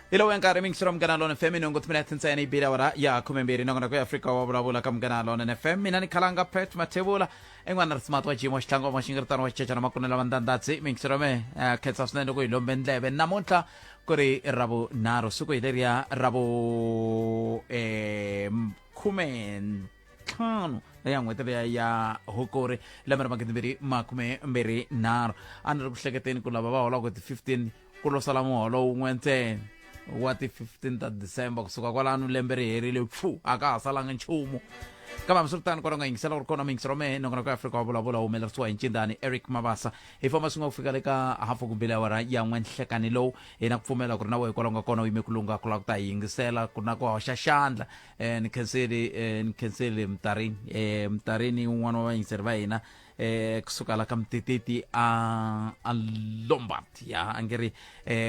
Hi lowu nkarhi mingiselo Munghana Lona FM nongo timinete ntsena yi bile awara ya 12 nongonoko ya Afrika wa vulavula ka Munghana Lona FM. Mina ni Khalanga Pet Mathebula en'wana ri smart wa jimo xihlango wa xingiritano wa xicecana makunela wa ndandatsi mingiselo me khensa swinene loko hi lombe ndleve namuntlha ku ri ravunharhu siku hi leriya ravu 15 ya n'hweti liya ya Hukuri lembe ra 2023. A ni ri ku hleketeni ku lava va holaka ti 15 ku lo sala muholo wun'we ntsena wa ti 15 ta December, kusuka kwalano lembe ri herile pfu, a ka ha salanga nchumu. Kambe hambiswiritano, kwala u nga yingisela ku ri kona miyingiselo mehe nongonoko ya Afrika wa vulavula humelerisiwa hi Ncindani Eric Mabasa. Hi famba swin'we ku fika le ka hafu kumbili awara ya n'we nhlekani lowu. Hi na ku pfumela ku ri na wehe kwala u nga kona u yime ku lungha ku lava ku ta hi yingisela ku na ku hoxa xandla. Ni khenseli ni khenseli Mtarini, Mtarini un'wana wa vayingiseri va hina kusuka la ka Mteteti a Lombard ya a nge ri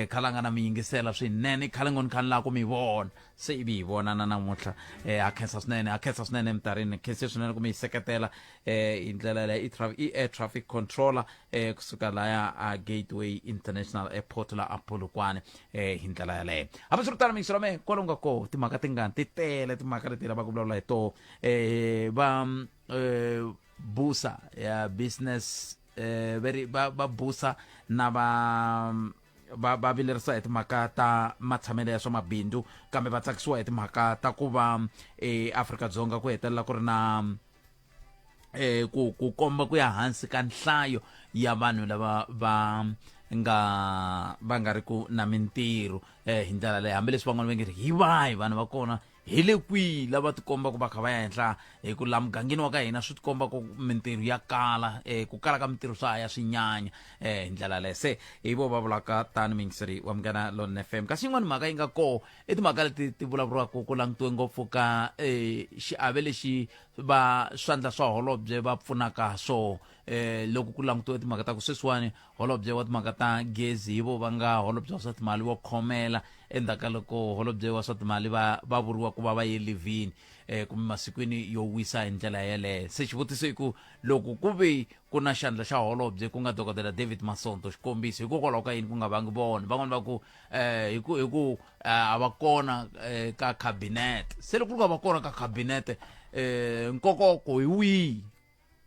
khala nga na mi yingisela swinene khale ngo ni khale la ku mi vona se ivi hi vonana namuntlha. Ha khensa swinene, ha khensa swinene Mtarini, khense swinene ku mi seketela hi ndlela leyi. I air traffic controller kusuka laya a Gateway International Airport la a Polokwane hi ndlela yaleyo. Hambiswiritano mingiselo me kwalo nga koho timhaka tingani ti tele timhaka leti lavaka ku vulavula hi toho va busa ya business veri va busa na va vilerisa hi timhaka ta matshamelo ya swa mabindzu, kambe va tsakisiwa hi timhaka ta ku va eAfrika-Dzonga ku hetelela ku ri na ku komba ku ya hansi ka nhlayo ya vanhu lava va nga ri ku na mintirho hi ndlela leyi, hambileswi van'wana va nge ri hi vahi vanhu va kona hi le kwihi lava tikombaka va kha va ya henhla hi ku laha mugangeni wa ka hina swi tikomba ku mintirho ya kala, ku kala ka mintirho swa ha ya swi nyanya hi ndlela yaleyo. Se hi vo va vulaka tani muyingiseri wa Munghana Lon FM. Kasi yin'wana mhaka yi nga koho i timhaka leti ti vulavuriwaka ku langutiwe ngopfu ka xiave lexi va swandla swa holobye va pfunaka swo loko ku langutiwe timhaka ta ku sweswiwani holobye wa timhaka ta gezi hi vo va nga holobye wa swa timali wo khomela endzhaku ka loko holobye wa swa timali va vuriwa ku va va ye livhini kumbe masikwini yo wisa hi ndlela yeleyo. Se xivutiso i ku loko ku ve ku na xandla xa holobye ku nga Dokodela David Masonto xikombiso, hikokwalaho ka yini ku nga vangi vona? Van'wani va ku hi ku a va kona ka cabinet. Se loko ku nga va kona ka cabinet, nkokoko hi wihi?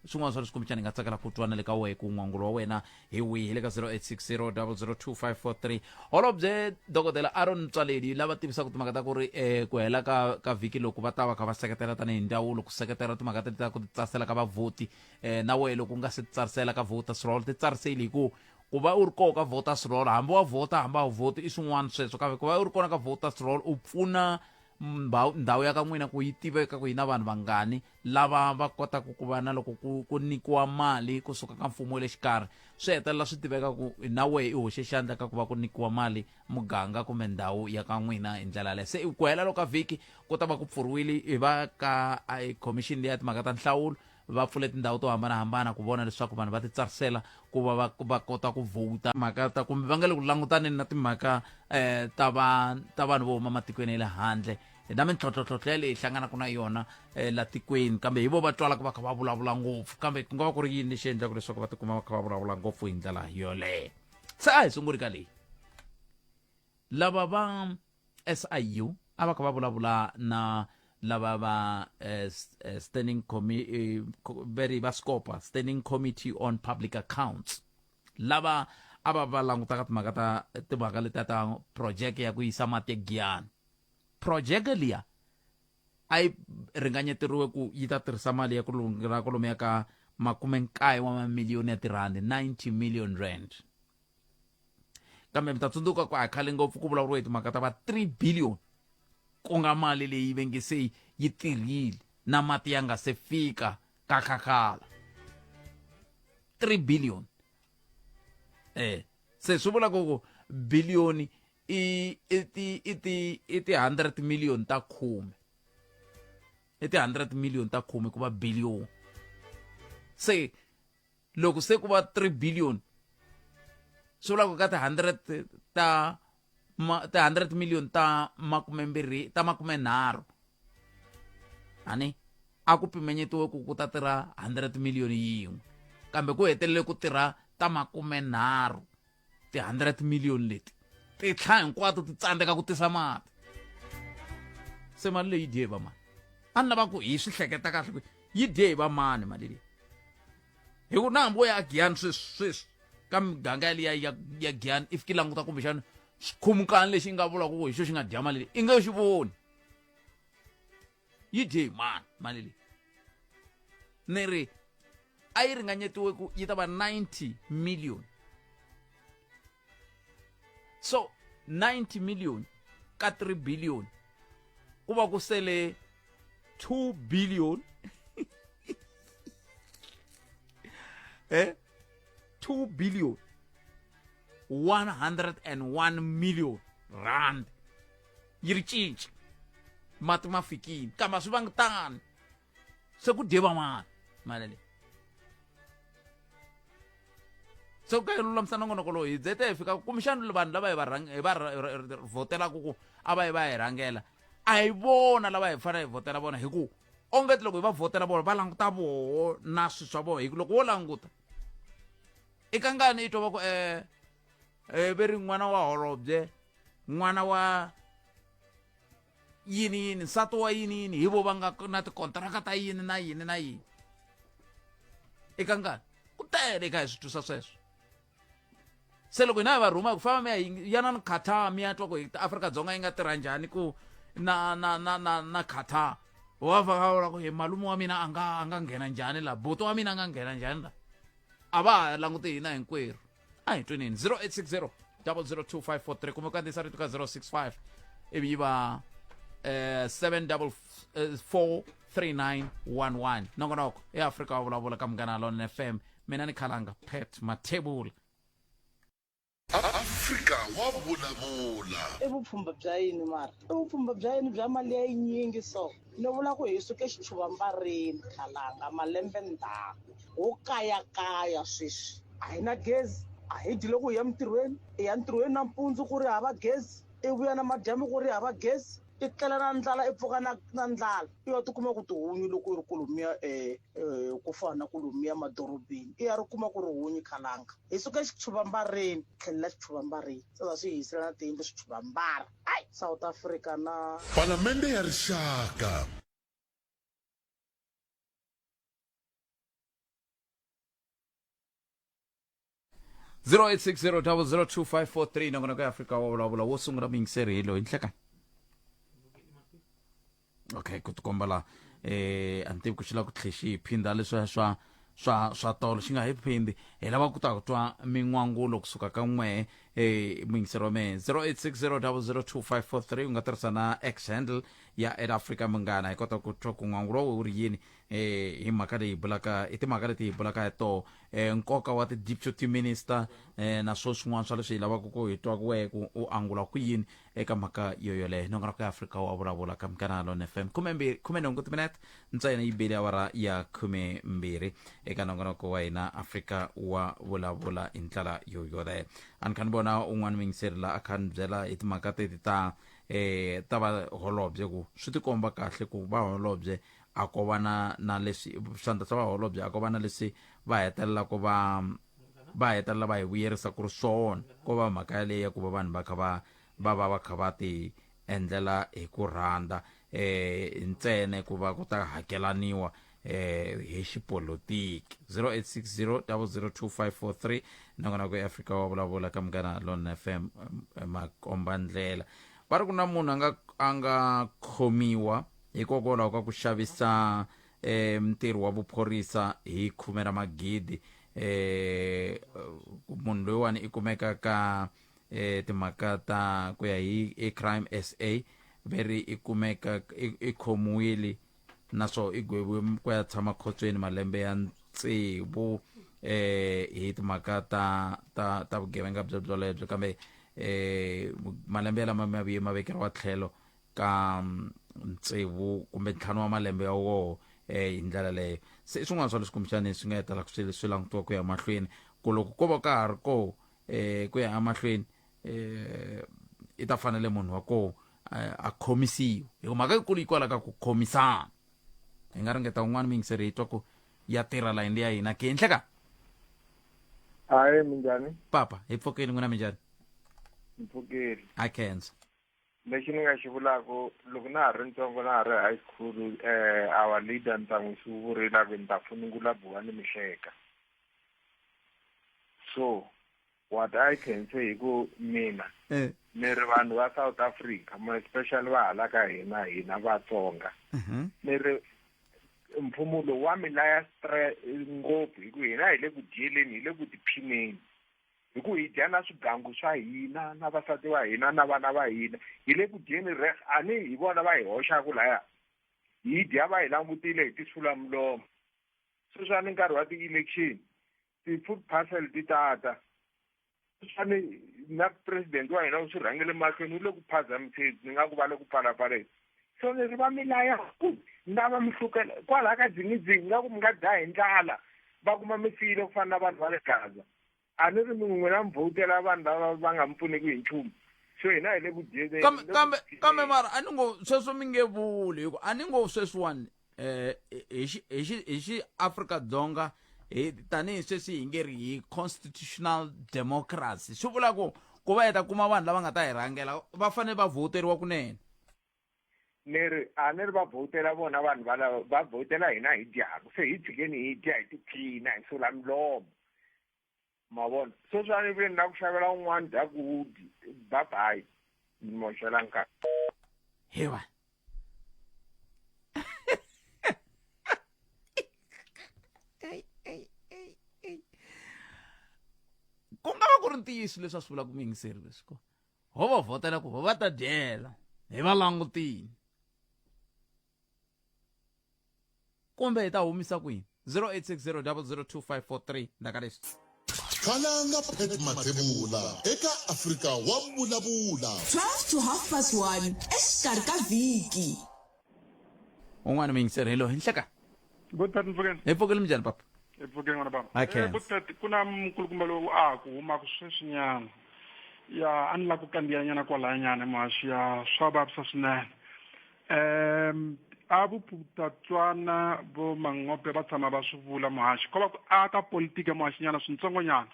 Swin'wana swa leswi kumbexana hi nga tsakela ku twa na le ka wehe ku n'wangulo wa wena hi wihi hi le ka 0860 002543. Holobye Dokodela Aaron Mtswaledi lava tivisaka timhaka ta ku ri ku hela ka vhiki loko va ta va kha va seketela tanihi ndzawulo ku seketela timhaka ta ku titsarisela ka vavhoti. Na wehe loko u nga se titsarisela ka voters roll, titsariseli, hi ku ku va u ri kona ka voters roll, hambi wa vhota hambi a wu vhoti i swin'wana sweswo, kambe ku va u ri kona ka voters roll u pfuna ndhawu ya ka n'wina ku yi tiveka ku yi na vanhu vangani lava va kotaka ku va na loko ku nyikiwa mali kusuka ka mfumo wa le xikarhi, swi hetelela swi tiveka ku na wehe i hoxe xandla ka ku va ku nyikiwa mali muganga kumbe ndhawu ya ka n'wina hi ndlela yaleyo. Se ku hela loko ka vhiki ku ta va ku pfuriwile hi va ka commission leya timhaka ta nhlawulo, va pfule tindhawu to hambanahambana ku vona leswaku vanhu va titsarisela ku va va kota ku vhota. Mhaka ta kumbe va nga le ku langutaneni na timhaka ta vanhu vo huma matikweni ya le handle na mintlhontlhontlhontlho yaleyi hlanganaka na yona la tikweni, kambe hi vo va twalaka va kha va vulavula ngopfu, kambe ku nga va ku ri yini lexi endlaka leswaku va tikuma va kha va vulavula ngopfu hi ndlela yoleyo? Se a hi sunguli ka leyi lava va SIU a va kha va vulavula na lava va standing committee veri va scopa Standing Committee on Public Accounts, lava a va va langutaka timhaka ta timhaka letiya ta project ya ku yisa mati eGiyani. Project liya a yi ringanyeteriwe ku yi ta tirhisa mali ya ku lunghela kwalomuya ka 90 wa mamiliyoni ya tirhandi, 90 million rand, kambe mi ta tsundzuka ku a khale ngopfu ku vulavuriwa hi timhaka ta va 3 billion, ku nga mali leyi va nge se yi tirhile na mati ya nga se fika ka khakhala. 3 billion se swi vula ku biliyoni i ti 100 million ta khume, i ti 100 million ta khume ku va billion. Se loko se ku va 3 billion, swi vula ku ka ti 100 ta ti 100 million ta 20 ta 30 ani a ku pimenyetiwe ku ku ta tirha 100 million yin'we, kambe ku hetelele ku tirha ta 30 ti 100 million leti. Tinhla hinkwato ti tsandzeka ku tisa mati. Se mali leyi dye hi vamani? A ni lava ku hi swi hleketa kahle ku yi dye hi vamani mali leyi. Hi ku na hambi wo ya a Giyani sweswi sweswi ka miganga yaliya ya ya Giyani if ki languta kumbexana xikhumukani lexi nga vulaka ku hi xo xi nga dya mali leyi i nge xi voni. Yi dye hi mani mali leyi? Ni ri a yi ringanyetiwe ku yi ta va 90 million. So 90 million ka 3 billion ku va ku sele 2 billion 2 billion 101 million rand yi ri cinci mati ma fikile kambe a swi vangi tani se ku dye van'wana mali leyi se ku ka yi lulamisa nongonoko lowu hi byete hi fika kumbexana vanhu lava hi va hi va vhotelaka ku a va yi va hi rhangela a hi vona lava hi fanele hi vhotela vona hi ku ongeti loko hi va vhotela vona va languta voho na swilo swa vona hi ku loko wo languta i kangani i twa va ku ve ri n'wana wa holobye n'wana wa yini yini nsati wa yini yini hi vo va nga na tikontraka ta yini na yini na yini i kangani ku tele eka hi swi twisa sweswo se loko hina hi va rhuma hi ku famba mi ya yana ni Qatar mi ya twa ku Afrika-Dzonga yi nga tirha njhani ku na na na na na Qatar wa va vula ku hi malume wa mina a nga a nga nghena njhani la buti wa mina a nga nghena njhani la a va ha languti hina hinkwerhu. A hi tweneni 0860 002543 kumbe kandziyisa rito ka 065 ivi yi va 7443911. Nongonoko eAfrika wa vulavula ka Munghana Lonene FM. Mina ni Khalanga Pat Mathebula. Afrika wa vulavula. I vupfhumba bya yini mara? I vupfhumba bya yini bya mali ya yinyingi so? Ni vula ku hi suke xichuvambareni Khalanga malembe ndzhaku. Ho kayakaya sweswi. A hi na gezi, a hi dyi loko hi ya mintirhweni, i ya ntirhweni nampundzu ku ri hava gezi, i vuya namadyambu ku ri hava gezi, i tlela na ndlala i pfuka na na ndlala. I ya tikuma ku tihunyi loko i ri kolomiya ku fana na kolomiya madorobeni i ya ri kuma ku ri hunyi Khalanga. Hi suka xichuvambareni tlhelela xichuvambareni se va swi hisela na tiyindlu swichuvambara. Ai South Africa na. Palamende ya Rixaka. 0860002543 nongonoko ya Afrika wa vulavula wo sungula muyingiseri hi loyi nhlekani. Okay, ku tikomba la a ni tivi ku xi lava ku tlhe xi hi phindha leswiya swa swa swa tolo xi nga hi phindhi hi lava ku ta ku twa min'wangulo kusuka ka n'wehe muyingiseri wa mehe 0860002543 u nga tirhisa na X handle ya at Africa Munghana hi kota ku twa ku n'wangulo wa wena wu ri yini hi mhaka leyi bulaka i timhaka leti hi bulaka hi toho nkoka wa ti-deputy minister na swo swin'wana swa leswi hi lavaka ku hi twa wehe ku u angula ku yini eka mhaka yoyoleyo. Nongonoko ya Afrika wa vulavula ka Munghana Lone FM khumembirhi khumenhungu timinete ntsena yi bile awara ya khumembirhi eka nongonoko wa hina Afrika wa vulavula hi ndlela yoyoleyo. A ni kha ni vona un'wana muyingiseri la a kha ni byela hi timhaka teti ta ta va holobye ku swi tikomba kahle ku va holobye a ko va na na leswi swandla swa vaholobye a ko va na leswi va hetelelaka va va hetelela va hi vuyerisa ku ri swona ko va mhaka yaleyo ya ku va vanhu va kha va va va va kha va ti endlela hi ku rhandza ntsena ku va ku ta hakelaniwa hi xipolitiki. 0860002543 nongonoko ya Afrika wa vulavula ka Munghana Lone FM makomba ndlela va ri ku na munhu a nga a nga khomiwa hikokwalaho ka ku xavisa ntirho wa vuphorisa hi khume ra magidi munhu loyiwani i kumeka ka timhaka ta ku ya hi Crime SA ve ri i kumeka i khomiwile naswona i gweviwe ku ya tshama khotsweni malembe ya tsevu hi timhaka ta ta ta vugevenga byo byolebyo kambe malembe lama ma vuye ma vekeriwa tlhelo ka tsevu kumbe ntlhanu wa malembe ya woho hi ndlela leyo. Se i swin'wana swa leswi kumbexani swi nga hetelaka swi swi langutiwa ku ya mahlweni ku loko ko va ka ha ri koho ku ya emahlweni i ta fanele munhu wa koho a khomisiwa hi ku mhaka yikulu yi kwala ka ku khomisana. Hi nga ringeta un'wana muyingiseri hi twa ku ya tirha layini leya hina ke nhleka. Hayi, minjhani? Papa, hi pfukile, n'wina minjhani? Mpfukeli. A khensa. Lexi ni nga xi vulaku loko na ha ri ntsongo na ha ri high school our leader ni ta n'wi suvurile a ku ni ta funungula buwa ni mi hleka. So what I can say hi ku mina ni ri vanhu va South Africa more especially va hala ka hina hina Vatsonga ni ri mfumo lowu wa mi laya stress ngopfu hi ku hina hi le ku dyeleni hi le ku tiphineni. Hi ku hi dya na swigangu swa hina na vasati va hina na vana va hina hi le ku dyeni reh a ni hi vona va hi hoxaku laya hi dya va hi langutile hi tisula milomo sweswiwani nkarhi wa ti-election ti-food parcel ti tata sweswiwani na president wa hina u swi rhangele mahlweni u le ku phazamiseni ni nga ku va le ku pfalapfaleni so ni ri va mi laya ku na va mi hlukela kwalaya ka dzingidzingi nga ku mi nga dlaya hi ndlala va kuma mi file ku fana na vanhu va le Gaza a ni ri mi n'wina mi vhotela vanhu lava va nga mi pfuneki hi nchumu so hina hi le ku dyeni kambe kambe kambe mara a ni ngo sweswo mi nge vuli hi ku a ni ngo sweswiwani eh hi xi hi xi hi xi Afrika Dzonga hi tanihi sweswi hi nge ri hi constitutional democracy swi vula ku ku va hi ta kuma vanhu lava nga ta hi rhangela va fanele va vhoteriwa kunene ni ri a ni ri va vhotela vona vanhu valava va vhotela hina hi dyaku se hi tshikeni hi dya hi tiphina hi sula milomo ma vona sweswi a ni vule ni la ku xavela un'wana dyaku bye bye ni moxela nkarhi hewa ku nga va ku ri ntiyiso leswi a swi vulaka muyingiseri leswi ko ho va vhotela ku va ta dyela hi va langutini kumbe hi ta humisa kwini 0860002543 ndaka leswi Khalanga Pat Mathebula eka Afrika wa Vulavula. 12 to half past 1 exikarhi ka vhiki. Un'wana muyingiseri hello hi nhleka. Good Pat Mpfukeni. Hi pfukile minjhani papa? Hi pfukile n'wana baba. Hi khensa. Good Pat ku na mukulukumba lowu a ha ku humaka sweswinyana. Ya a ni lava ku kandziya nyana kwalaya nyana muhaxi ya swa vavisa swinene. A vuputatswana vo Mangope va tshama va swi vula muhaxi ko va ku a ka politiki ya muhaxi nyana swintsongonyana.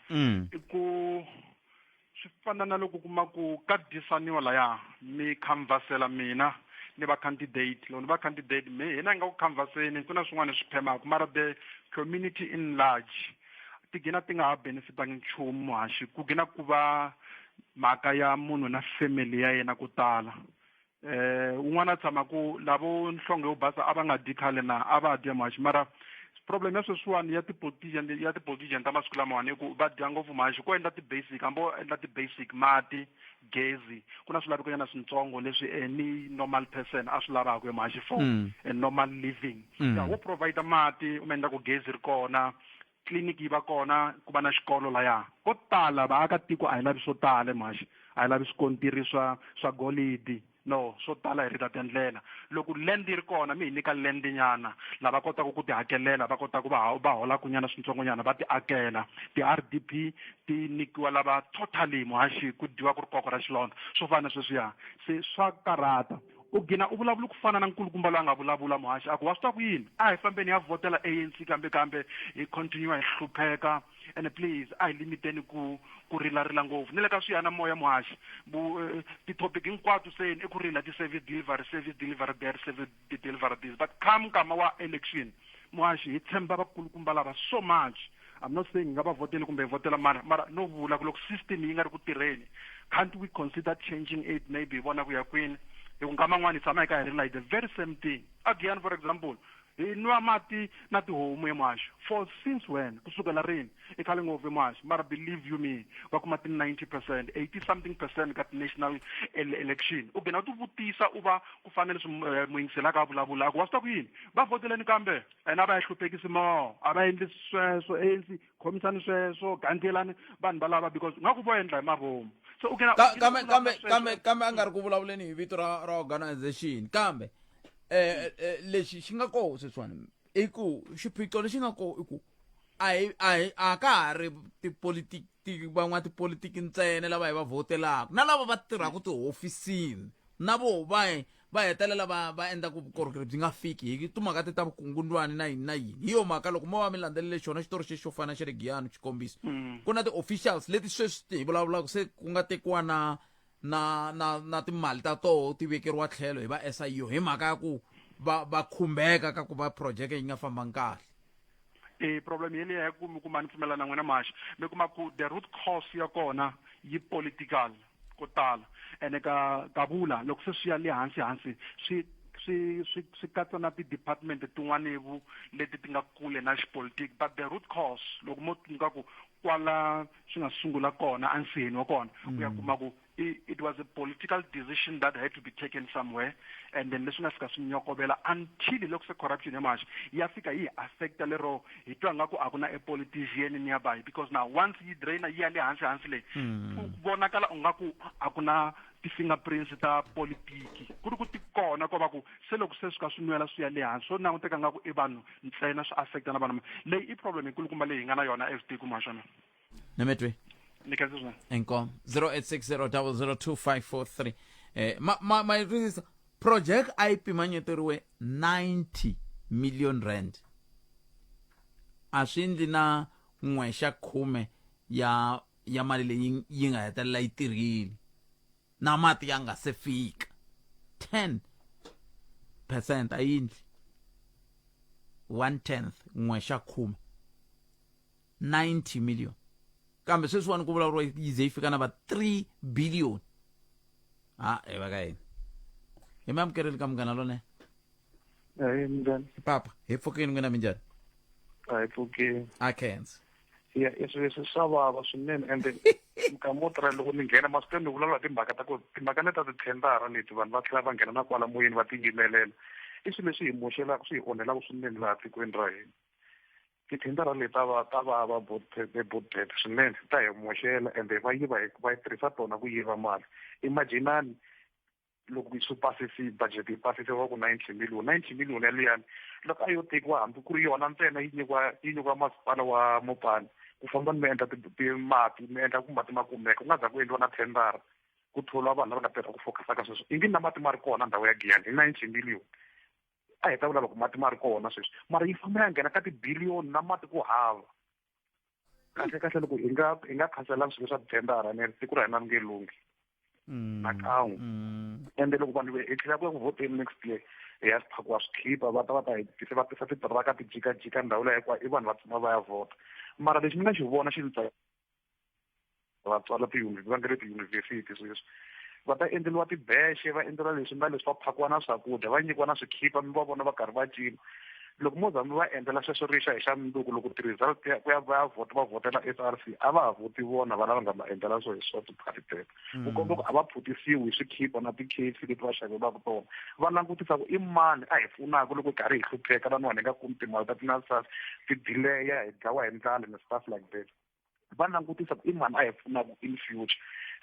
I ku Swi fana na loko u kuma ku ka dyisaniwa laya mi khanvhasela mina ni va candidate loko ni va candidate me hina hi nga ku khanvhaseni ku na swin'wana hi swi phemaka mara the community in large ti gina ti nga ha benefitangi nchumu muhaxi ku gina ku va mhaka ya munhu na family ya yena ko tala. Eh un'wana a tshama ku lavo nhlonge yo basa a va nga dyi khale na a va dya muhaxi mara problem ya sweswiwani ya ti-politician ya ti-politician ta masiku lamawani i ku va dya ngopfu muhaxi ko endla ti-basic hambi wo endla ti-basic mati gezi ku na swilaveko nyana swintsongo leswi any normal person a swi lavaka muhaxi for a normal living ya wo provide mati u mi endla ku gezi ri kona tliliniki yi va kona ku va na xikolo laya ko tala vaakatiko a hi lavi swo tala muhaxi a hi lavi swikontiri swa swa golidi no swo tala hi rila tindlela loko land yi ri kona mi hi nyika land nyana lava kotaka ku ti hakelela va kotaka va va holaku nyana swintsongonyana va ti akela ti-R_D_P ti nyikiwa lava totally muhaxi ku dyiwa ku ri koko ra xilondza swo fana na sweswiya se swa karhata U gina u vulavula ku fana na nkulukumba loyi a nga vulavula, muhaxi, a ku, Wa swi tiva ku yini? A hi fambeni hi ya vhotela ANC kambe, kambe hi continue hi hlupheka. Ene please a hi limiteni ku, ku rila-rila ngopfu. Ni le ka swiyanimoya, muhaxi, vu, ti-topic hinkwato se i ku rila ti-service delivery, service delivery that, service delivery this. But come nkama wa election, muhaxi, hi tshemba vakulukumba lava so much. I'm not saying hi nga va vhoteli kumbe hi vhotela mara, mara no vula ku loko system yi nga ri ku tirheni, can't we consider changing it maybe hi vona ku ya kwini? Hi ku nkama n'wani hi tshama hi ka hi rila hi the very same thing. A Giyani for example, hi nwa mati na tihomu he muhaxi for since when? Ku sukela rini? I khale ngopfu he muhaxi, mara believe you me, va kuma ti 90 percent, 80 something percent ka ti-national election. U gina u ti vutisa u va ku fana na leswi muyingiseli a ka a vulavula a ku wa swi tiva ku yini? Va vhoteleni kambe. Ene a va yi hluphekisi more a va endli sweswo ANC khomisani sweswo gandzelani vanhu valava because nga ku vo endla hi mavomu so u kambe kambe kambe kambe a nga ri ku vulavuleni hi vito ra ra organization kambe eh, eh lexi xi nga koho sweswiwani i ku xiphiqo lexi nga koho i ku a hi a hi a ka ha ri tipolitiki van'watipolitiki ntsena lava hi va vhotelaka na lava va tirhaka tihofisini na voho va va hetelela va va endla ku vukorhokeri byi nga fiki hi timhaka ti ta vukungundwani na yini na yini hi yo mhaka loko mo va mi landzelele xona xitori xexi xo fana xa le Giyani xikombiso ku na ti-officials leti sweswi hi vulavulaka se ku nga tekiwa na. na na na timali ta toho ti vekeriwa tlhelo hi va SIU hi mhaka ya ku va va khumbeka ka ku va projeke yi nga fambangi kahle. E problem yeleyo ya ku mi kuma ni pfumela na n'wina Maxa, mi kuma ku the root cause ya kona yi political ko tala, ene ka ka vula loko se swi ya le hansi hansi swi swi swi swi katsa na ti-department tin'wanivu leti ti nga kule na xipolitiki, but the root cause loko mo nga ku kwala swi nga sungula kona ansiheni wa kona u ya kuma ku it was a political decision that had to be taken somewhere, and then leswi nga fika swi nyokovela until loko se corruption ya Maxa ya fika yi hi affecta lero hi twa nga ku a ku na a politician nearby, because now once yi draina yi ya le hansi hansi leyi ku vonakala u nga ku a ku na ti-fingerprints ta politiki, ku ri ku ti kona ko va ku se loko se swi ka swi nwela swi ya le hansi swo languteka nga ku i vanhu ntsena swi affecta na vanhu. Leyi i problem yikulukumba leyi hi nga na yona as tiko Maxa na Nemetwe ni khensa swinene. Inkomo 0860002543. Ma ma ma yi twisisa project a yi pimanyeteriwe 90 million rand, a swi endli na n'we xa khume ya ya mali leyi yi nga hetelela yi tirhile na mati ya nga se fika 10 percent a yi endli one tenth, n'we xa khume, 90 million, kambe sweswiwani ku vulavuriwa yi ze yi fika na va 3 billion. Ha hi va ka yini hi mi amukeleli ka Munghana Lonene. Ahee, minjhani? Papa, hi pfukini, n'wina minjhani? A hi pfukini. A khensa. Ya, leswi leswi swa vava swinene, ende nkama wo tala loko ni nghena masiku ni vulavula timhaka ta ku timhaka leti ta tithendara leti vanhu va tlhela va nghena na kwala moyeni va ti yimelela, i swilo leswi hi moxelaka, swi hi onhelaka swinene laha tikweni ra hina. Tithendara leti ta va ta vava bot swinene, ta hi moxela, ende va yiva va yi tirhisa tona ku yiva mali. Imaginani loko swi pasisi budget yi pasisiwa ku 90 million, 90 million yaliyani loko a yo tekiwa hambi ku ri yona ntsena yi nyikiwa yi nyikiwa masipala wa Mopani ku famba mi endla mati mi endla ku mati ma kumeka, ku nga za ku endliwa na thendara ku tholiwa vanhu lava nga tirha ku focus ka sweswo, ingi na mati ma ri kona ndhawu ya Giyani hi 90 million. A hi ta vula loko mati ma ri kona sweswi, mara yi famba ya nghena ka tibiliyoni na mati ku hava. Kahle kahle loko hi nga hi nga khanselanga swilo swa thendara ni ri tiko ra hina ri nge lunghi nakan'we. Ende loko vanhu hi tlhela ku ya ku vhoteni next year hi ya phakiwa swikhipa, va ta va ta hi tisa va tisa titiraka ti jikajika ndhawu leyi hinkwayo, i vanhu va tshama va ya vhota. Mara lexi ni nga xi vona xi ni va tswala va nga le tiyunivhesiti sweswi va ta endleriwa tibexe, va endleriwa leswi na leswi, va phakiwa na swakudya, va nyikiwa na swikhipa, mi va vona va karhi va cina. Loko mo za mi va endlela sweswo rixa hi xa mundzuku loko ti-result ku ya va ya vhota va vhotela SRC, a va ha vhoti vona va lava nga va endlela swo hi swa tiphati teto, ku komba ku a va phutisiwi hi swikhipa na ti-KFC leti va xaveriwaka tona. Va langutisa ku i mani a hi pfunaka loko hi karhi hi hlupheka laniwani, hi nga kumi timali ta ti-NSFAS, ti-delay-a, hi dlawa hi ndlala and stuff like that. Va langutisa ku i mani a hi pfunaka in future.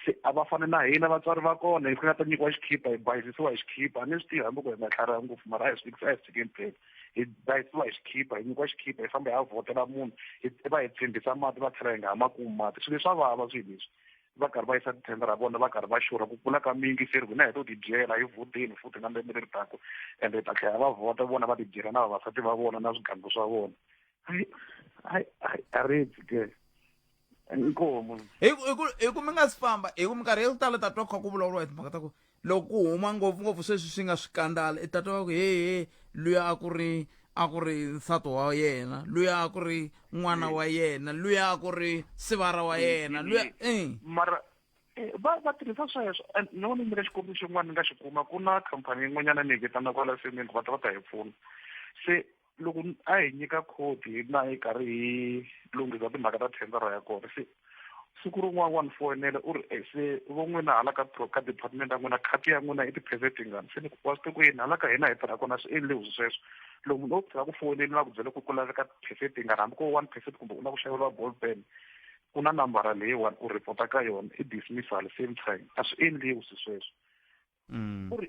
Se a va fani na hina vatswari va kona, hi nga ta nyikiwa xikhipa hi bayizisiwa hi xikhipa. A ni swi tivi hambi ku hi nga tlhariha ngopfu, mara a hi swi a hi swi tshikeni phela, hi bayizisiwa hi xikhipa, hi nyikiwa xikhipa, hi famba hi ya vhotela munhu, hi va hi tshembisa mati va tlhela hi nga ha ma kumi mati. Swilo leswi swa vava swilo leswi. Va karhi va yisa tithendara vona va karhi va xurha ku kula ka miyingiseri, hina hi to tidyela hi vhoteni futhi na lembe leri taka, ende hi ta tlhela va vhota vona va tidyela na vavasati va vona na swigangu swa vona. Ai ai ai a redzi ke inkomu. Hi ku hi ku hi ku mi nga si famba, hi ku minkarhi yo tala ta twa kha ku vulavuriwa hi timhaka ta ku loko ku huma ngopfungopfu sweswi swi nga swikandala, i ta twa ku he he luya a ku ri a ku ri nsati wa yena, luya a ku ri n'wana wa yena, luya a ku ri sivara wa yena, luya Mara va va tirhisa sweswo. And ni vona nyika xikombiso xin'wana ni nga xi kuma, ku na khampani yin'wanyana ni yi vitana kwala cement, va ta va ta hi pfuna. Se loko a hi nyika khodi hi na hi karhi hi lunghisa timhaka ta thendara ya kona, se siku rin'wana wa ni foyinela u ri se vo n'wina hala ka ka department ya n'wina khati ya n'wina i ti-percent tingani? Se ni ku wa swi tiva ku yini hala ka hina hi tirha kona swi endliwi sweswo. Loko munhu o tlhela ku foyineli na ku byela ku ku laveka percent tingani, hambi ko 1% kumbe u lava ku xaveriwa ball pen, ku na nambara leyiwani u report-a ka yona, i dismissal same time. A swi endliwi swi sweswo. U ri